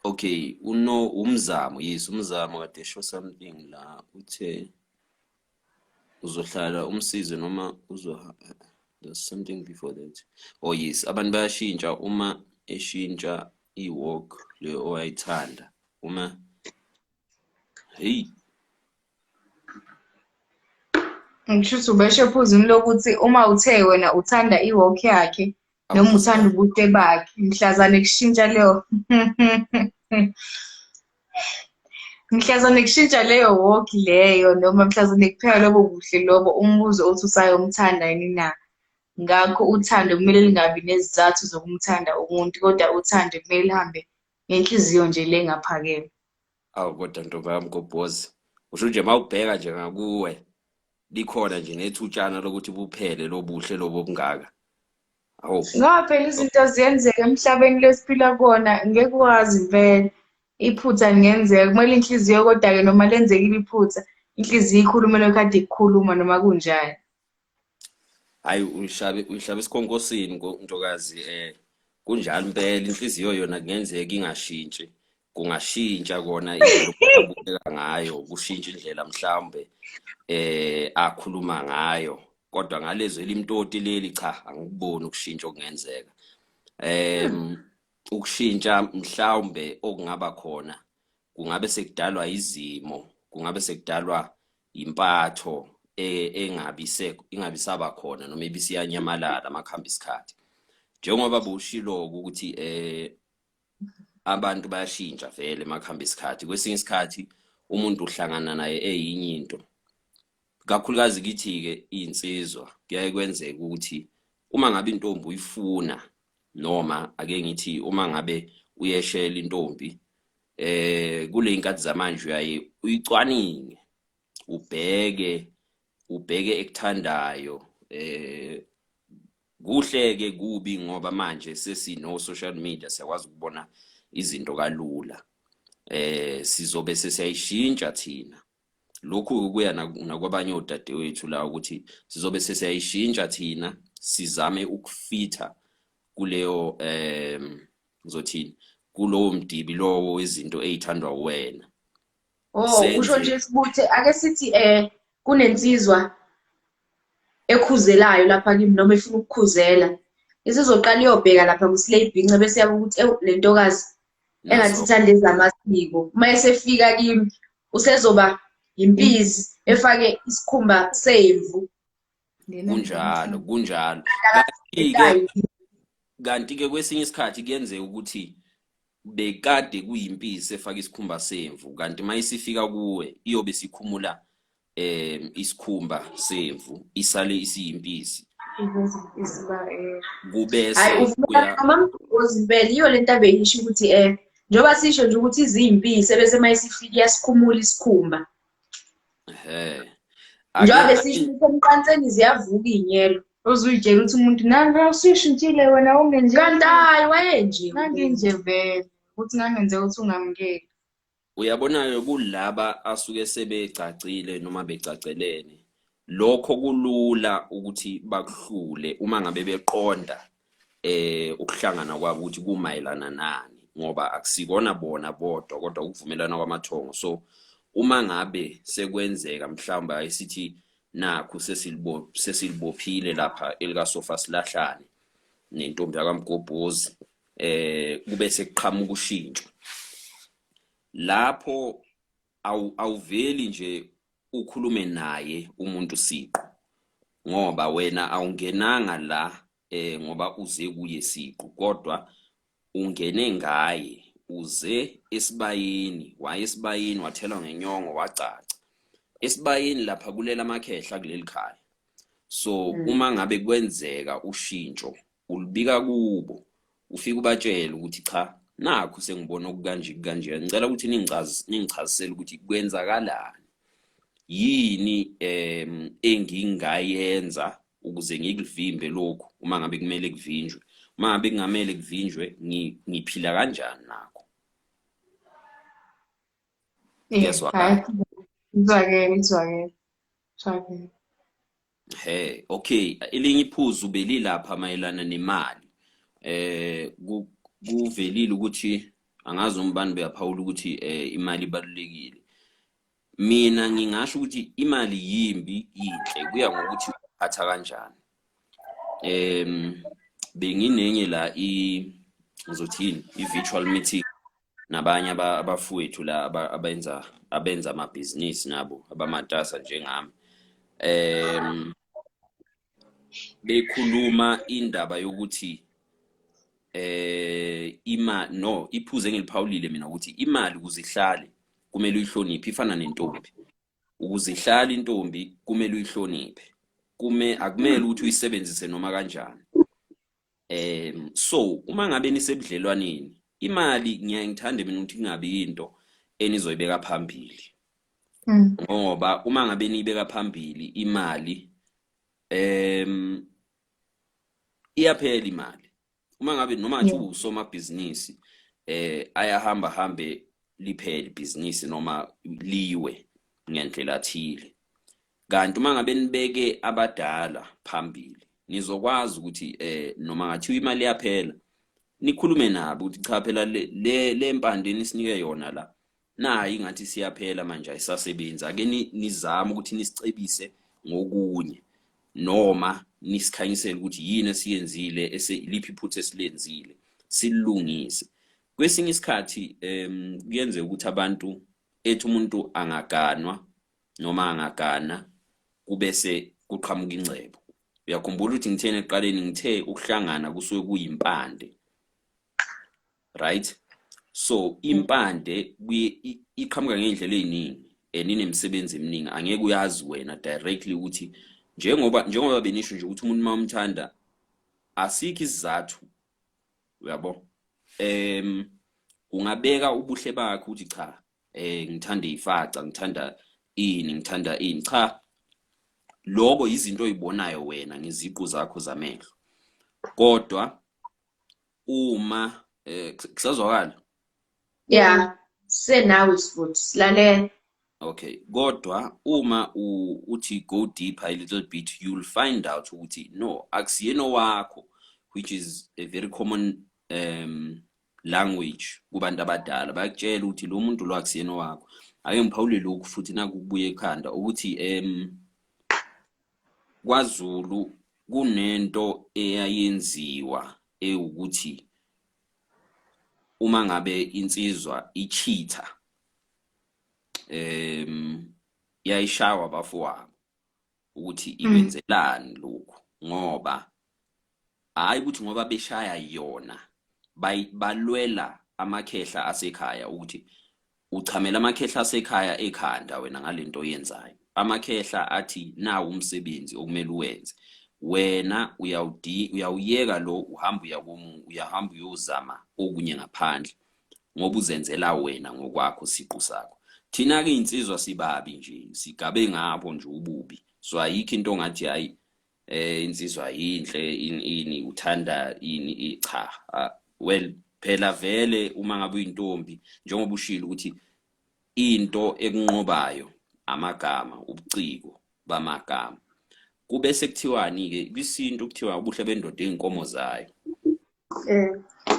Okay, uno umzamo, yes, umzamo kade show something la, uthe uzohlala umsize noma uzo, there's something before that. Oh yes, abantu bayashintsha uma eshintsha i-walk le owayithanda. Uma hey Ngisho ukuthi ubesho ephuzini lokuthi uma uthe wena uthanda i-walk yakhe noma uthanda ubuhle bakhe, mhlazane kushintsha leyo mhlazane kushintsha leyo walk leyo, noma mhlazane kuphela lobo buhle lobo, umbuzo othi usayomthanda yini na. Ngakho uthando kumele lingabi nezizathu zokumthanda umuntu, kodwa uthando kumele lihambe ngenhliziyo nje le ngaphakeme. Awu kodwa ntombi yami Gobhozi, usho nje mawubheka nje ngakuwe likhona nje nethutshana lokuthi buphele lobuhle lobo obungaka. Awu ngoba phela izinto ziyenzeka emhlabeni lesiphila kuwona, ngeke wazi vele iphutha lingenzeka, kumele inhliziyo kodwa-ke noma lenzekile iphutha, inhliziyo ikhulume lokhu kade ikukhuluma noma kunjani. Hayi uyishabe uyishabe esikhonkosini ntokazi, kunjalo impela, inhliziyo yona kungenzeka ingashintshi, kungashintsha kona indlela abukeka ngayo, kushintsha indlela mhlawumbe akhuluma ngayo, kodwa ngalezwi elimtoti leli cha angikuboni ukushintsha okungenzeka. Ukushintsha mhlawumbe okungaba khona kungabe sekudalwa izimo, kungabe sekudalwa impatho engabi ingabi saba khona noma ibisiyanyamalala makuhamba isikhathi. Njengoba bushilo ukuthi abantu bayashintsha vele makuhamba isikhathi, kwesinye isikhathi umuntu uhlangana naye eyinye into. Kakhulukazi kithi-ke iy'nsizwa kuyaye kwenzeke ukuthi uma ngabe intombi uyifuna, noma ake ngithi uma ngabe uyeshela intombi, kule inkathi zamanje uyaye uyicwaninge, ubheke ubheke ekuthandayo. Kuhle ke kubi ngoba manje sesino social media, siyakwazi ukubona izinto kalula. Sizobe sesiyayishintsha thina lokhu kuya nakwabanye odadewethu la, ukuthi sizobe sesiyayishintsha thina, sizame ukufitha kuleyo ngizothini kulowo mdibi lowo wezinto ezithandwa wena. Oh, usho nje sibuthe ake sithi kunensizwa ekhuzelayo lapha kimi noma efuna ukukhuzela, isizoqala iyobheka lapha ku-Slay Bhinca bese yabuka ukuthi ewu le ntokazi engathi ithanda ezamasiko. Uma esefika kimi usezoba impisi efake isikhumba semvu. Kunjalo, kunjalo. Kanti-ke kwesinye isikhathi kuyenzeka ukuthi bekade kuyimpisi efaka isikhumba semvu, kanti uma isifika kuwe iyobe sikhumula isikhumba semvu, isale isiyimpisi. Kubese Mamgobhozi impela iyo lento abeyisho ukuthi njengoba sisho nje ukuthi iziyimpisi bese uma isifika iyasikhumula isikhumba. Njengoba besisho ukuthi emqanseni ziyavuka iy'nyelo. Uzuyitshela ukuthi umuntu nami usuyishintshile wena ungenje. Kanti hayi wayenje. Nganginje vele ukuthi ngangenzeka ukuthi ungamukeli. Uyabona-ke kulaba asuke sebegcagcile noma begcagcelene, lokho kulula ukuthi bakuhlule uma ngabe beqonda ukuhlangana kwabo ukuthi kumayelana nani, ngoba akusikona bona bodwa kodwa ukuvumelana kwamathongo. So uma ngabe sekwenzeka mhlawumbe ayisithi nakhu sesilibophile lapha elikasofa silahlane nentombi yakaMgobhozi, kube sekuqhamuka ushintsho lapho awuveli nje ukhulume naye umuntu siqu, ngoba wena awungenanga la ngoba uze kuye siqu, kodwa ungene ngaye, uze esibayeni, waye esibayeni wathelwa ngenyongo wacaca esibayeni lapha kulela amakhehla kuleli khaya. So uma ngabe kwenzeka ushintsho ulibika kubo, ufike ubatshele ukuthi cha, nakhu sengibona okukanje kanje, ngicela ukuthi ningichazisele ukuthi kwenzakalani, yini engingayenza ukuze ngikuvimbe lokhu uma ngabe kumele kuvinjwe, uma ngabe kungamele kuvinjwe ngiphila kanjani nakho. Kuyezwakala? Izwakele, izwakele, izwakele. He, okay, elinye iphuzu belilapha mayelana nemali. Kuvelile ukuthi angazi umbani beyaphawula ukuthi imali ibalulekile. Mina ngingasho ukuthi imali yimbi yinhle, kuya ngokuthi uphatha kanjani. Benginenye la ngizothini, i-virtual meeting nabanye abafowethu la abenza amabhizinisi nabo abamatasa njengami. Bekhuluma indaba yokuthi ima no iphuze engiliphawulile mina ukuthi imali ukuze ihlale kumele uyihloniphe, ifana nentombi. Ukuze ihlale intombi kumele uyihloniphe, akumele ukuthi uyisebenzise noma kanjani. So uma ngabe nisebudlelwaneni, imali ngiyaye ngithande mina ukuthi kungabi into enizoyibeka phambili. Ngoba uma ngabe niyibeka phambili imali, iyaphela imali. Uma ngabe noma ngathi usomabhizinisi, ayahamba hambe liphele ibhizinisi noma liwe ngendlela thile. Kanti uma ngabe nibeke abadala phambili, nizokwazi ukuthi noma ngathiwa imali iyaphela, nikhulume nabo ukuthi cha phela le mpande enisinike yona la, nayi ngathi siyaphela manje ayisasebenzi, ake nizame ukuthi nisicebise ngokunye noma nisikhanyisele ukuthi yini esiyenzile, liphi iphutha esilenzile, silungise. Kwesinye isikhathi kuyenzeka ukuthi abantu ethi umuntu angaganwa noma angagana kubese kuqhamuka ingcebo. Uyakhumbula ukuthi ngitheni ekuqaleni, ngithe ukuhlangana kusuke kuyimpande, right? So impande iqhamuka ngey'ndlela ey'ningi and inemisebenzi eminingi, angeke uyazi wena directly ukuthi njengoba benisho nje ukuthi umuntu uma umthanda asikho isizathu, uyabo. Ungabeka ubuhle bakhe ukuthi cha, ngithanda ifaca, ngithanda ini, ngithanda ini, cha, lokho izinto oyibonayo wena ngeziqu zakho zamehlo. Kodwa uma kusazwakala? Yeah, senawe futhi silalela. Okay, kodwa uma uthi go deeper a little bit, you'll find out ukuthi no, akusiyena owakho, which is a very common language kubantu abadala. Bayakutshela ukuthi lo muntu lo akusiyena owakho. Ake ngiphawule lokhu futhi naku kubuye ekhanda ukuthi kwaZulu kunento eyayenziwa ewukuthi uma ngabe insizwa icheater, yayishawa abafowabo ukuthi ikwenzelani lokhu, ngoba hayi ukuthi ngoba beshaya yona, balwela amakhehla asekhaya ukuthi uchamela amakhehla asekhaya ekhanda wena ngalento oyenzayo. Amakhehla athi nawu umsebenzi okumele uwenze, wena uyawuyeka lo, uhamba uya komunye, uyahamba uyozama okunye ngaphandle ngoba uzenzela wena ngokwakho siqu sakho. Thina-ke iy'nsizwa sibabi nje, sigabe ngapho nje ububi. So ayikho into ongathi hayi insizwa yinhle ini uthanda ini, cha. Well phela vele uma ngabe uyintombi, njengoba ushilo ukuthi into ekunqobayo amagama, ubuciko bamagama. Kube sekuthiwani-ke kwisintu, kuthiwa ubuhle bendoda iy'nkomo zayo.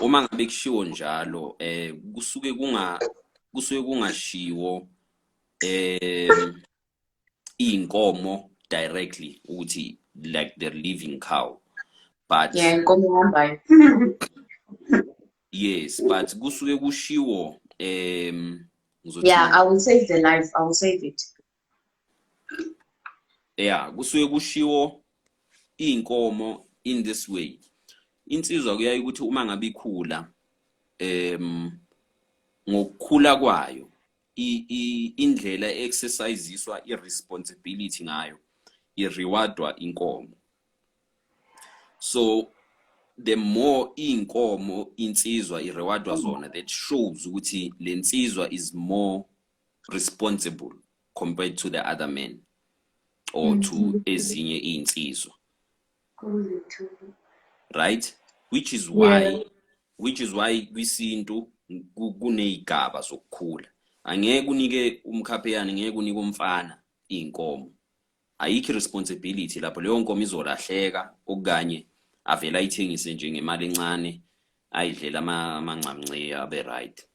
Uma ngabe kushiwo njalo, kusuke kungashiwo iy'nkomo directly ukuthi like the living cow, but Yeah, inkomo ehambayo. Yes, but kusuke kushiwo ngizothi Yeah, I will save the life. I will save it. Yeah, kusuke kushiwo iy'nkomo in this way. Insizwa kuyaye ukuthi uma ngabe ikhula ngokukhula kwayo indlela e-exercisiswa i-responsibility ngayo i-rewardwa inkomo. So the more iy'nkomo insizwa i-rewardwa zona, that shows ukuthi le nsizwa is more responsible compared to the other men or to ezinye iy'nsizwa, right? Which is why which is why kwisintu kuney'gaba zokukhula. Angeke unike umkhapheyane, ngeke unike umfana iy'nkomo, ayikho i-responsibility lapho. Leyo nkomo izolahleka okanye avele ayithengise nje ngemali encane, ayidlela amancamnce, abe right.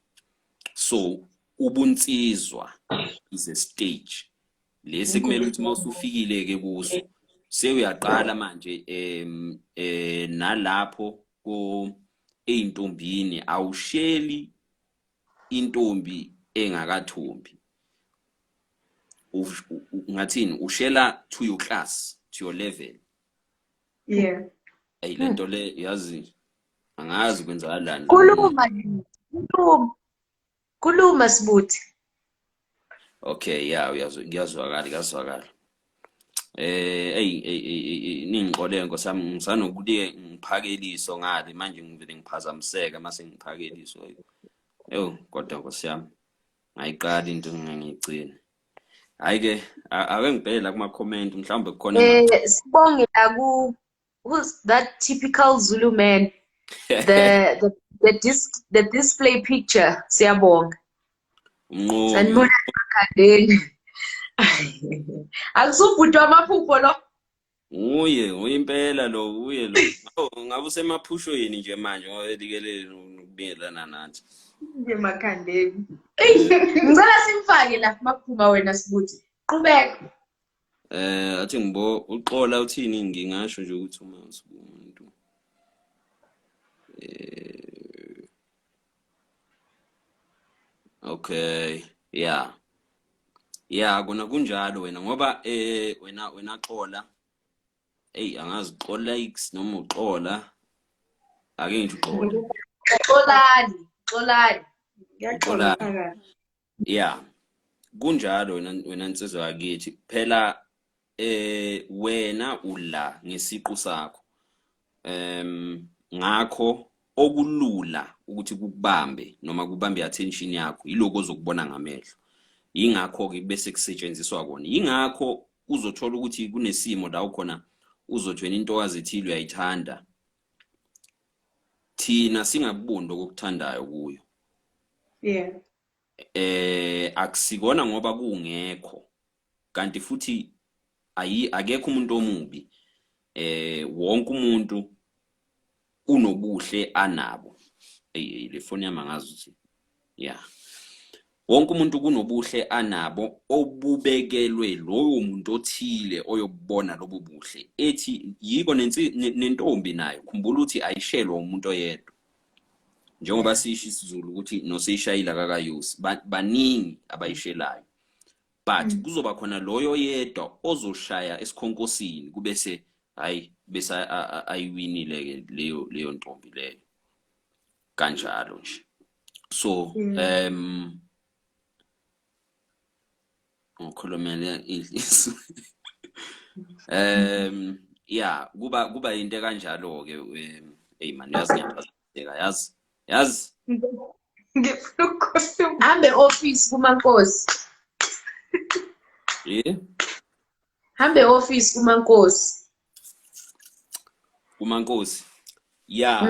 So ubunsizwa is a stage lesi kumele ukuthi uma usufikile-ke kuso sewuyaqala manje nalapho ko ey'ntombini awusheli intombi engakathombi. Ngathini, ushela to your class, to your level. Ayi, lento le yazi angazi kwenzakalani. Khuluma nje, khuluma. Khuluma Sibuthi. Okay, yeah, uyazwa, kuyazwakala, kuyazwakala. Ey ey, ningixolele nkosi yami, ngisanokuthi ngiphakeliso ngale manje ngivele ngiphazamiseka mase ngiphakeliso. Ewu, kodwa nkosi yami ngayiqala into ngingayigcina. Hayi ke, ake ngibheke la kuma comment, mhlawumbe kukhona. Sibonge la ku who's that typical Zulu man, the display picture, siyabonga. Umnqobi. Sanibona makhandeni. Akusubhuti wamaphupho lo? Uye, uye impela lo, uye lo. Awu, ngabe usemaphushweni nje manje ngoba elikelele nokubingelana nathi. Nje makhandeni. Eyi, ngicela simfake la makuphuma wena Sibuthi. Qhubeka. Athi ngibo uxola uthini, ngingasho nje ukuthi uma usumuntu okay, yeah. Yeah, kona kunjalo wena ngoba wena xola. Ey, angazi xola X noma uxola. Ake ngithi uxola. Xolani, xolani. Ngiyaxola Uxolani. phakathi. Yeah. Kunjalo wena nsizwa yakithi. Phela wena ula ngesiqu sakho. Ngakho okulula ukuthi kukubambe noma kubambe attention yakho yiloko ozokubona ngamehlo. Yingakho ke bese kusetshenziswa kona. Yingakho uzothola ukuthi kunesimo la ukhona uzothi wena intokazi ethile uyayithanda. Thina singakuboni lokho okuthandayo kuyo. Akusikona ngoba kungekho, kanti futhi ayi akekho umuntu omubi. Wonke umuntu unobuhle anabo. Ey, le phone yami angazi ukuthi, yeah, wonke umuntu kunobuhle anabo obubekelwe lowo muntu othile oyobona lobo buhle. Ethi yiko nentombi nayo, khumbula ukuthi ayishelwa umuntu oyedwa, njengoba sisho isiZulu ukuthi noseyishayile akakayusi, baningi abayishelayo, but kuzoba khona loyo yedwa ozoshaya esikhonkosini, kubese hayi bese ayiwinile ke leyo ntombi leyo, kanjalo nje. So ngikhulumele idliso. Yeah, kuba into kanjalo ke. Hey man, yazi ngiyaphazamiseka, yazi. Ngifuna ukukhuluma. Hambe office kumankosi. Eh? Hambe office kumankosi. Kumankosi. Yeah,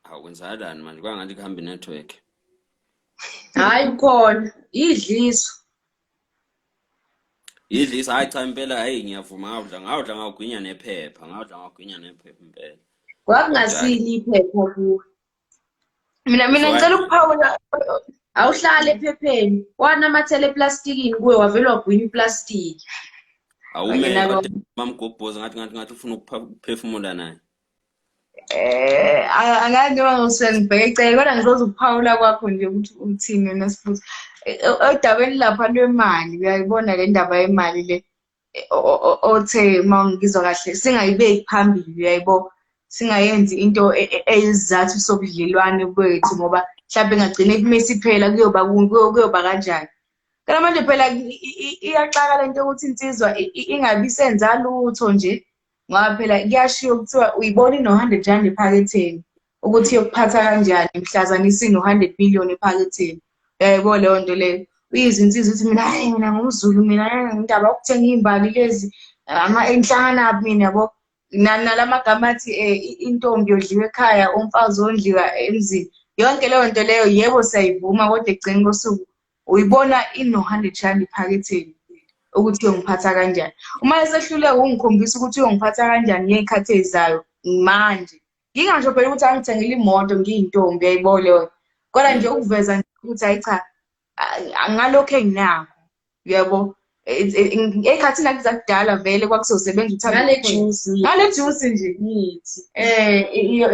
awukwenzakalani manje kwangathi kuhamba network. Hayi khona, idliso. Idlisa, hayi cha impela, hayi ngiyavuma, ngawudla ngawugwinya nephepha, ngawudla ngawugwinya nephepha impela. Kwakungasili iphepha kuwe. Mina ngicela ukuphawula. Awuhlale ephepheni, wanamathela eplastikini kuwe wavele wagwinya iplastiki. Awume mamgobhoza ngathi ufuna ukuphefumula naye. Angazi noma ngisuke ngibheke ecele, kodwa ngizoza ukuphawula kwakho nje ukuthi uthini wena Sibuthi. Odabeni lapha lwemali, uyayibona le ndaba yemali le othe uma ngizwa kahle singayibeki phambili, uyayibo, singayenzi into eyisizathu sobudlelwane kwethu, ngoba mhlawumbe ingagcina ikumisa iphela, kuyoba kanjani. Kanti manje phela iyaxaka lento yokuthi insizwa ingabi senza lutho nje, ngoba phela kuyashiwo kuthiwa uyibona ino-100 rand ephaketheni ukuthi iyokuphatha kanjani mhlazane isino-100 million ephaketheni. Uyayibona leyo nto leyo, uyizwa insizwa ukuthi mina, hayi, mina ngumZulu mina, indaba yokuthenga iy'mbali lezi enhlanganaphi mina, yabo. Nalamagama athi intombi yodliwa ekhaya, umfazi wondliwa emzini, yonke leyo nto leyo yebo siyayivuma, kodwa ekugcineni kosuku uyibona ino-100 rand ephaketheni ukuthi uyongiphatha kanjani. Uma esehluleka ukungikhombisa ukuthi uyongiphatha kanjani ngey'khathi ey'zayo manje, ngingasho phela ukuthi angithengele imoto ngiyintombi, uyayibona leyo, kodwa nje ukuveza nje ukuthi hayi cha, ngalokhu enginakho, uyabo. Ey'khathini zakudala vele kwakuzosebenza uthando ngale juice, ngale juice nje ngithi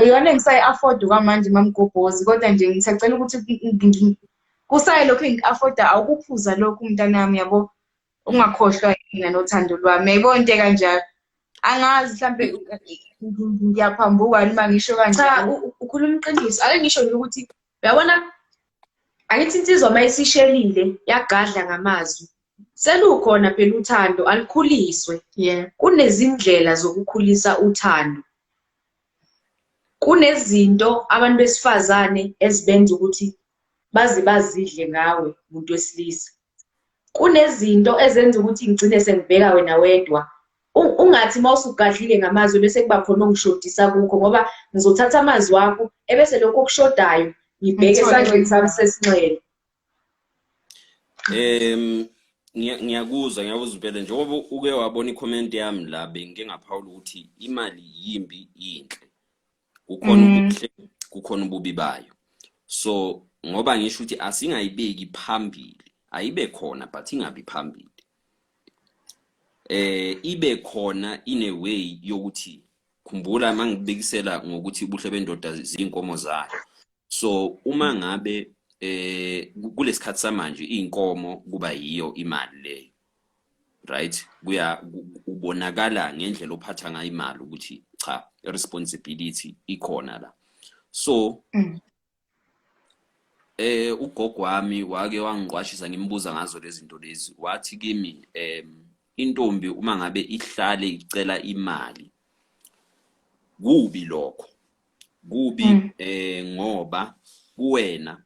iyona engisayi-afford kwamanje mamgobhozi, kodwa nje ngisacela ukuthi kusaye lokhu engi-afforda awukuphuza lokhu mntanami, yabo, ungakhohlwa yena nothando lwami, yayibona into ekanjalo. Angazi mhlampe ngiyaphambuka noma ngisho cha kanjalo. Ukhuluma iqiniso. Ake ngisho nje ukuthi uyabona, angithi insizwa uma isishelile yagadla ngamazwi, selukhona phela uthando, alukhuliswe. Kunezindlela zokukhulisa uthando, kunezinto abantu besifazane ezibenza ukuthi baze bazidle ngawe muntu wesilisa, kunezinto ezenza ukuthi ngigcine sengibheka wena wedwa. Ungathi uma usugadlile ngamazwi bese kuba khona ongishodisa kukho, ngoba ngizothatha amazwi wakho ebese lokho okushodayo ngibheke Ngithole esandleni sami sesinxele. Ngiyakuzwa impela, njengoba uke wabona i-comment yami la, bengike ngaphawula ukuthi imali yimbi yinhle, kukhona ubuhle, kukhona ububi bayo. So ngoba ngisho ukuthi asingayibeki phambili, ayibe khona but ingabi phambili, ibe khona in a way yokuthi, khumbula mangibekisela ngokuthi ubuhle bendoda zinkomo zayo. So uma ngabe kulesikhathi samanje inkomo kuba yiyo imali leyo, right, kuya ubonakala ngendlela ophatha ngayo imali ukuthi cha, responsibility ikhona la. So ugogo wami wake wangiqwashisa, ngimbuza ngazo lezi zinto lezi, wathi kimi intombi uma ngabe ihlale icela imali, kubi lokho, kubi, ngoba kuwena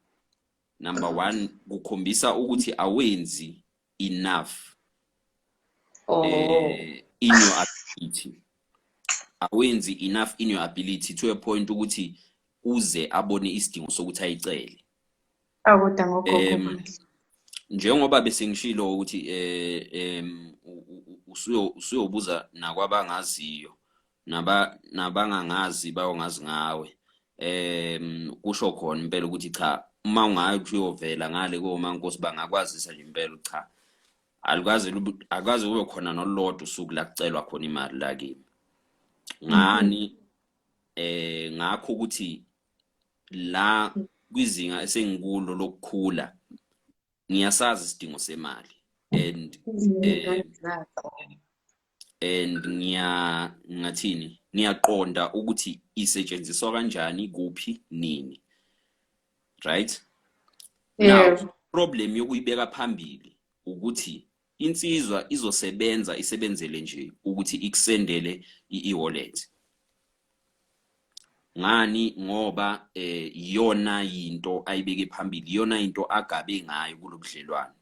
number 1 kukhombisa ukuthi awenzi enough in your ability, awenzi enough in your ability to a point ukuthi uze abone isidingo sokuthi ayicele. Awu, kodwa ngogogo bandla. Njengoba bese ngishilo ukuthi usuyobuza nakwabangaziyo, nabangangazi bayongazi ngawe. Kusho khona impela ukuthi cha, uma ungayi ukuthi uyovela ngale komankosi bangakwazisa nje impela, cha, alukaze kube khona nolodwa usuku la kucelwa khona imali la kimi. Ngani? Ngakho ukuthi la kwizinga esengikulo lokukhula ngiyasazi isidingo semali and and ngiya ngathini, ngiyaqonda ukuthi isetshenziswa kanjani, kuphi, nini, right? Now problem yokuyibeka phambili ukuthi insizwa izosebenza isebenzele nje ukuthi ikusendele i-wallet. Ngani? Ngoba iyona yinto ayibeke phambili, iyona into agabe ngayo kulobudlelwano,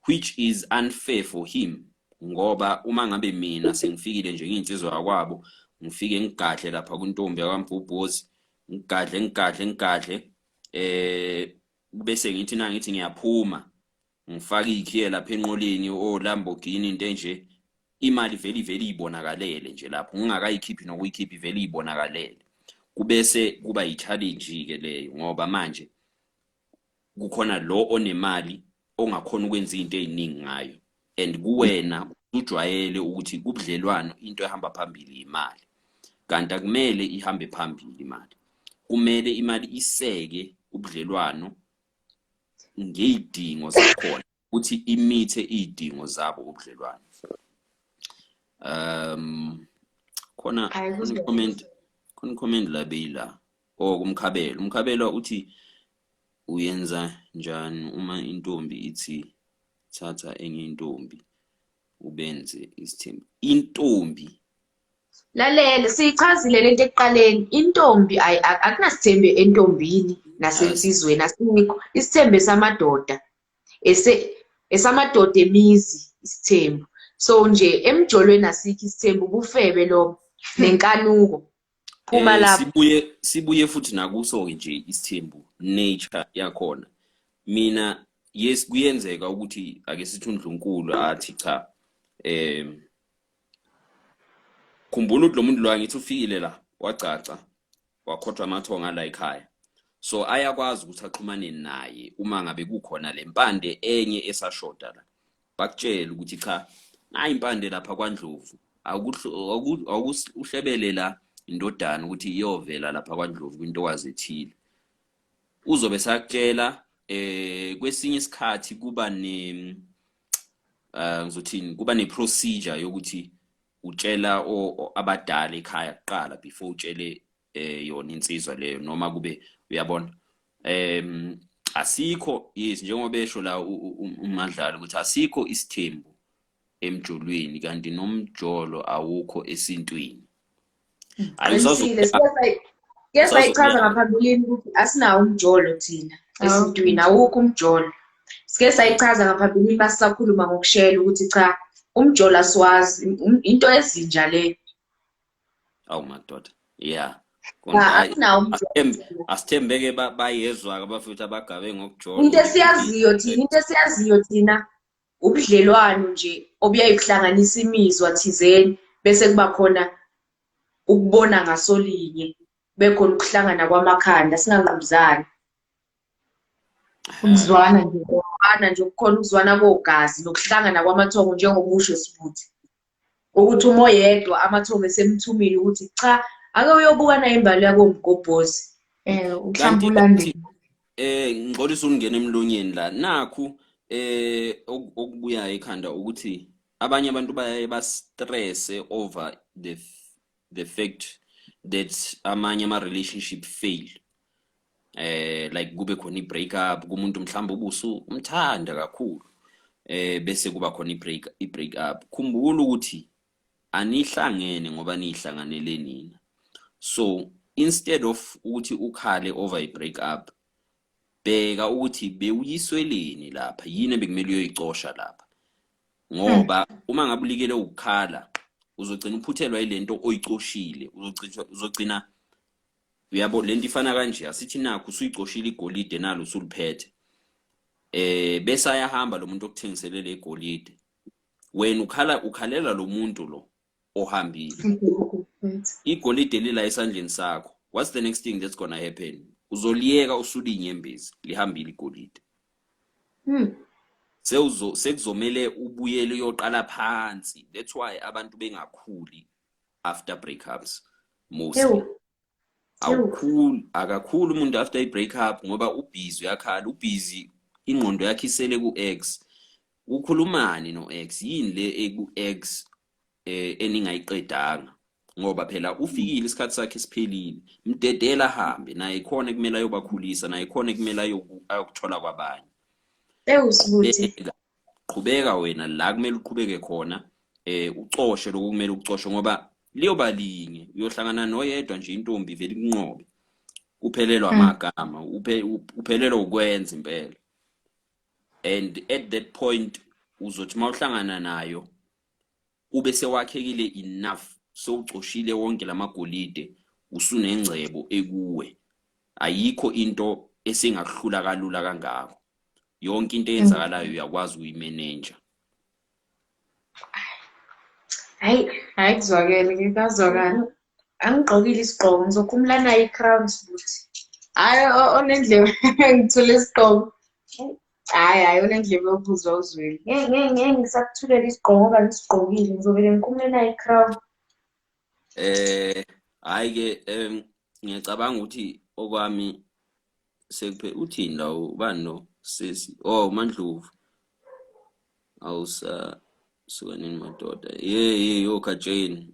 which is unfair for him, ngoba uma ngabe mina sengifikile nje ngiyinsizwa yakwabo, ngifike ngigadle lapha kwintombi yakwaMgubhozi, ngigadle ngigadle ngigadle, bese ngithi na ngithi ngiyaphuma, ngifake ikhiye lapha enqoleni o Lamborghini, into enje, imali vele ivele ibonakalele nje lapho ngingakayikhiphi nokuyikhipha, ivele ibonakalele. Kubese kuba yi-challenge ke leyo, ngoba manje kukhona lo onemali ongakhona ukwenza izinto eziningi ngayo, and kuwena ujwayele ukuthi kubudlelwano into ehamba phambili imali, kanti akumele ihambe phambili imali, kumele imali iseke ubudlelwano. Ngeyidingo zakhona ukuthi imithe iy'dingo zabo ubudlelwane. Khona khona comment, khona comment la beyila oh kumkhabelo. Umkhabelo uthi uyenza njani uma intombi ithi thatha enye intombi ubenze isithembu? Intombi. Lalela, siyichazile lento ekuqaleni. Intombi akunasithembu entombini nasensizweni, asikho. Isithembu samadoda. Ese esamadoda emizi isithembu. So nje emjolweni asikho isithembu, ubufebe lobo nenkanuko. Phuma lapho. Sibuye futhi nakuso-ke nje isithembu, nature yakhona. Mina yes, kuyenzeka ukuthi ake sithi uNdlunkulu athi cha, khumbula ukuthi lo muntu lo angithi ufikile la wacaca wakhothwa amathonga la ekhaya, so ayakwazi ukuthi axhumane naye uma ngabe kukhona le mpande enye esashoda la, bakutshela ukuthi cha, nayi impande lapha kwaNdlovu, awuhlebele la indodana ukuthi iyovela lapha kwaNdlovu kwintokazi ethile. Uzobe sakutshela kwesinye isikhathi kuba ne ngizothini, kuba ne procedure yokuthi utshela abadala ekhaya kuqala before utshele yona insizwa leyo, noma kube uyabona asikho, yes, njengoba esho la uMadlala ukuthi asikho isithembu emjolweni, kanti nomjolo awukho esintwini. Qinisile, siye sayichaza ngaphambilini ukuthi asinawo umjolo thina esintwini, awukho umjolo. Sike sayichaza ngaphambilini masisakhuluma ngokushela ukuthi cha, umjolo asiwazi, into ezinja le. Awu madoda, yeah. Asinawo umjolo. Asithembeke bayezwa-ke abafethu abagabe ngokujola. Into esiyaziyo thina, into esiyaziyo thina ubudlelwano nje obuyaye buhlanganisa imizwa thizeni, bese kuba khona ukubona ngasolinye, kube khona ukuhlangana kwamakhanda, singangqubuzani. Ukuzwana nje. Ukuzwana nje, kukhona ukuzwana kogazi nokuhlangana kwamathongo njengokusho Sibuthi. Ukuthi uma oyedwa amathongo esemthumile ukuthi cha, ake uyobuka naye imbali yakomgobhozi. Mhlawumbe ulandele. Ngixolisa ukungena emlonyeni la. Nakhu okubuyayo ekhanda ukuthi abanye abantu bayaye ba-stresse over the fact that amanye ama-relationship fail. Like kube khona i-break up kumuntu mhlawumbe ubusu umthanda kakhulu, bese kuba khona i-break up. Khumbula ukuthi anihlangene ngoba nihlanganele nina, so instead of ukuthi ukhale over i-break up, bheka ukuthi bewuyisweleni lapha, yini ebekumele uyoyicosha lapha, ngoba uma ngabe ulikele ukukhala uzogcina uphuthelwa yilento oyicoshile, uzogcina uyabo lento ifana kanje, asithi nakho usuyicoshile igolide nalo usuliphethe, bese ayahamba lo muntu okuthengisele le golide, wena ukhalela lo muntu lo ohambile, igolide lila esandleni sakho. What's the next thing that's gonna happen? Uzoliyeka usulinyembezi, lihambile igolide. Sekuzomele ubuyele uyoqala phansi. That's why abantu bengakhuli after breakups mostly. Awukhuli akakhulu umuntu after i-breakup ngoba ubhizi uyakhala, ubhizi ingqondo yakhe isele ku-ex. Ukhulumani no-ex? Yini le eku-ex eningayiqedanga? Ngoba phela ufikile isikhathi sakhe siphelile, mdedela ahambe naye, khona kumele ayobakhulisa naye, khona kumele ayokuthola kwabanye. Qhubeka wena la kumele uqhubeke khona, ucoshe lokhu kumele ucoshe, ngoba liyoba linye uyohlangana noyedwa nje intombi vele ikunqobe, uphelelwa amagama, uphelelwa ukwenza impela. And at that point uzothi mawuhlangana nayo ube sewakhekile enough, sewucoshile wonke lamagolide, usunengcebo ekuwe, ayikho into esingakuhlula kalula kangako. Yonke into eyenzakalayo uyakwazi ukuyimeneja. Hayi, hayi kuzwakele ke, kazwakala. Angigqokile isigqoko, ngizokhumula nayo i-crown futhi. Hayi, onendlebe ngithule isigqoko. Hayi, hayi onendlebe yokuzwa uzwile. Ngeke ngeke ngisakuthulela isigqoko ngoba ngisigqokile, ngizovele ngikhumule nayo i-crown. Hayi ke, ngiyacabanga ukuthi okwami sekuphe uthini la ubani lo Sisi. Oh, uMandlovu. Awusa suka nini madoda. Hey, hey, yo Kajane.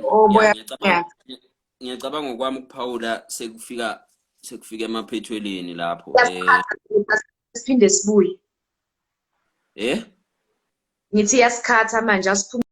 Oh, Yeah, boya. ngiyacabanga ngokwami ukuphawula sekufika emaphethweleni lapho. Siphinde sibuye. Eh? Ngithi yasikhatha manje, asiphume.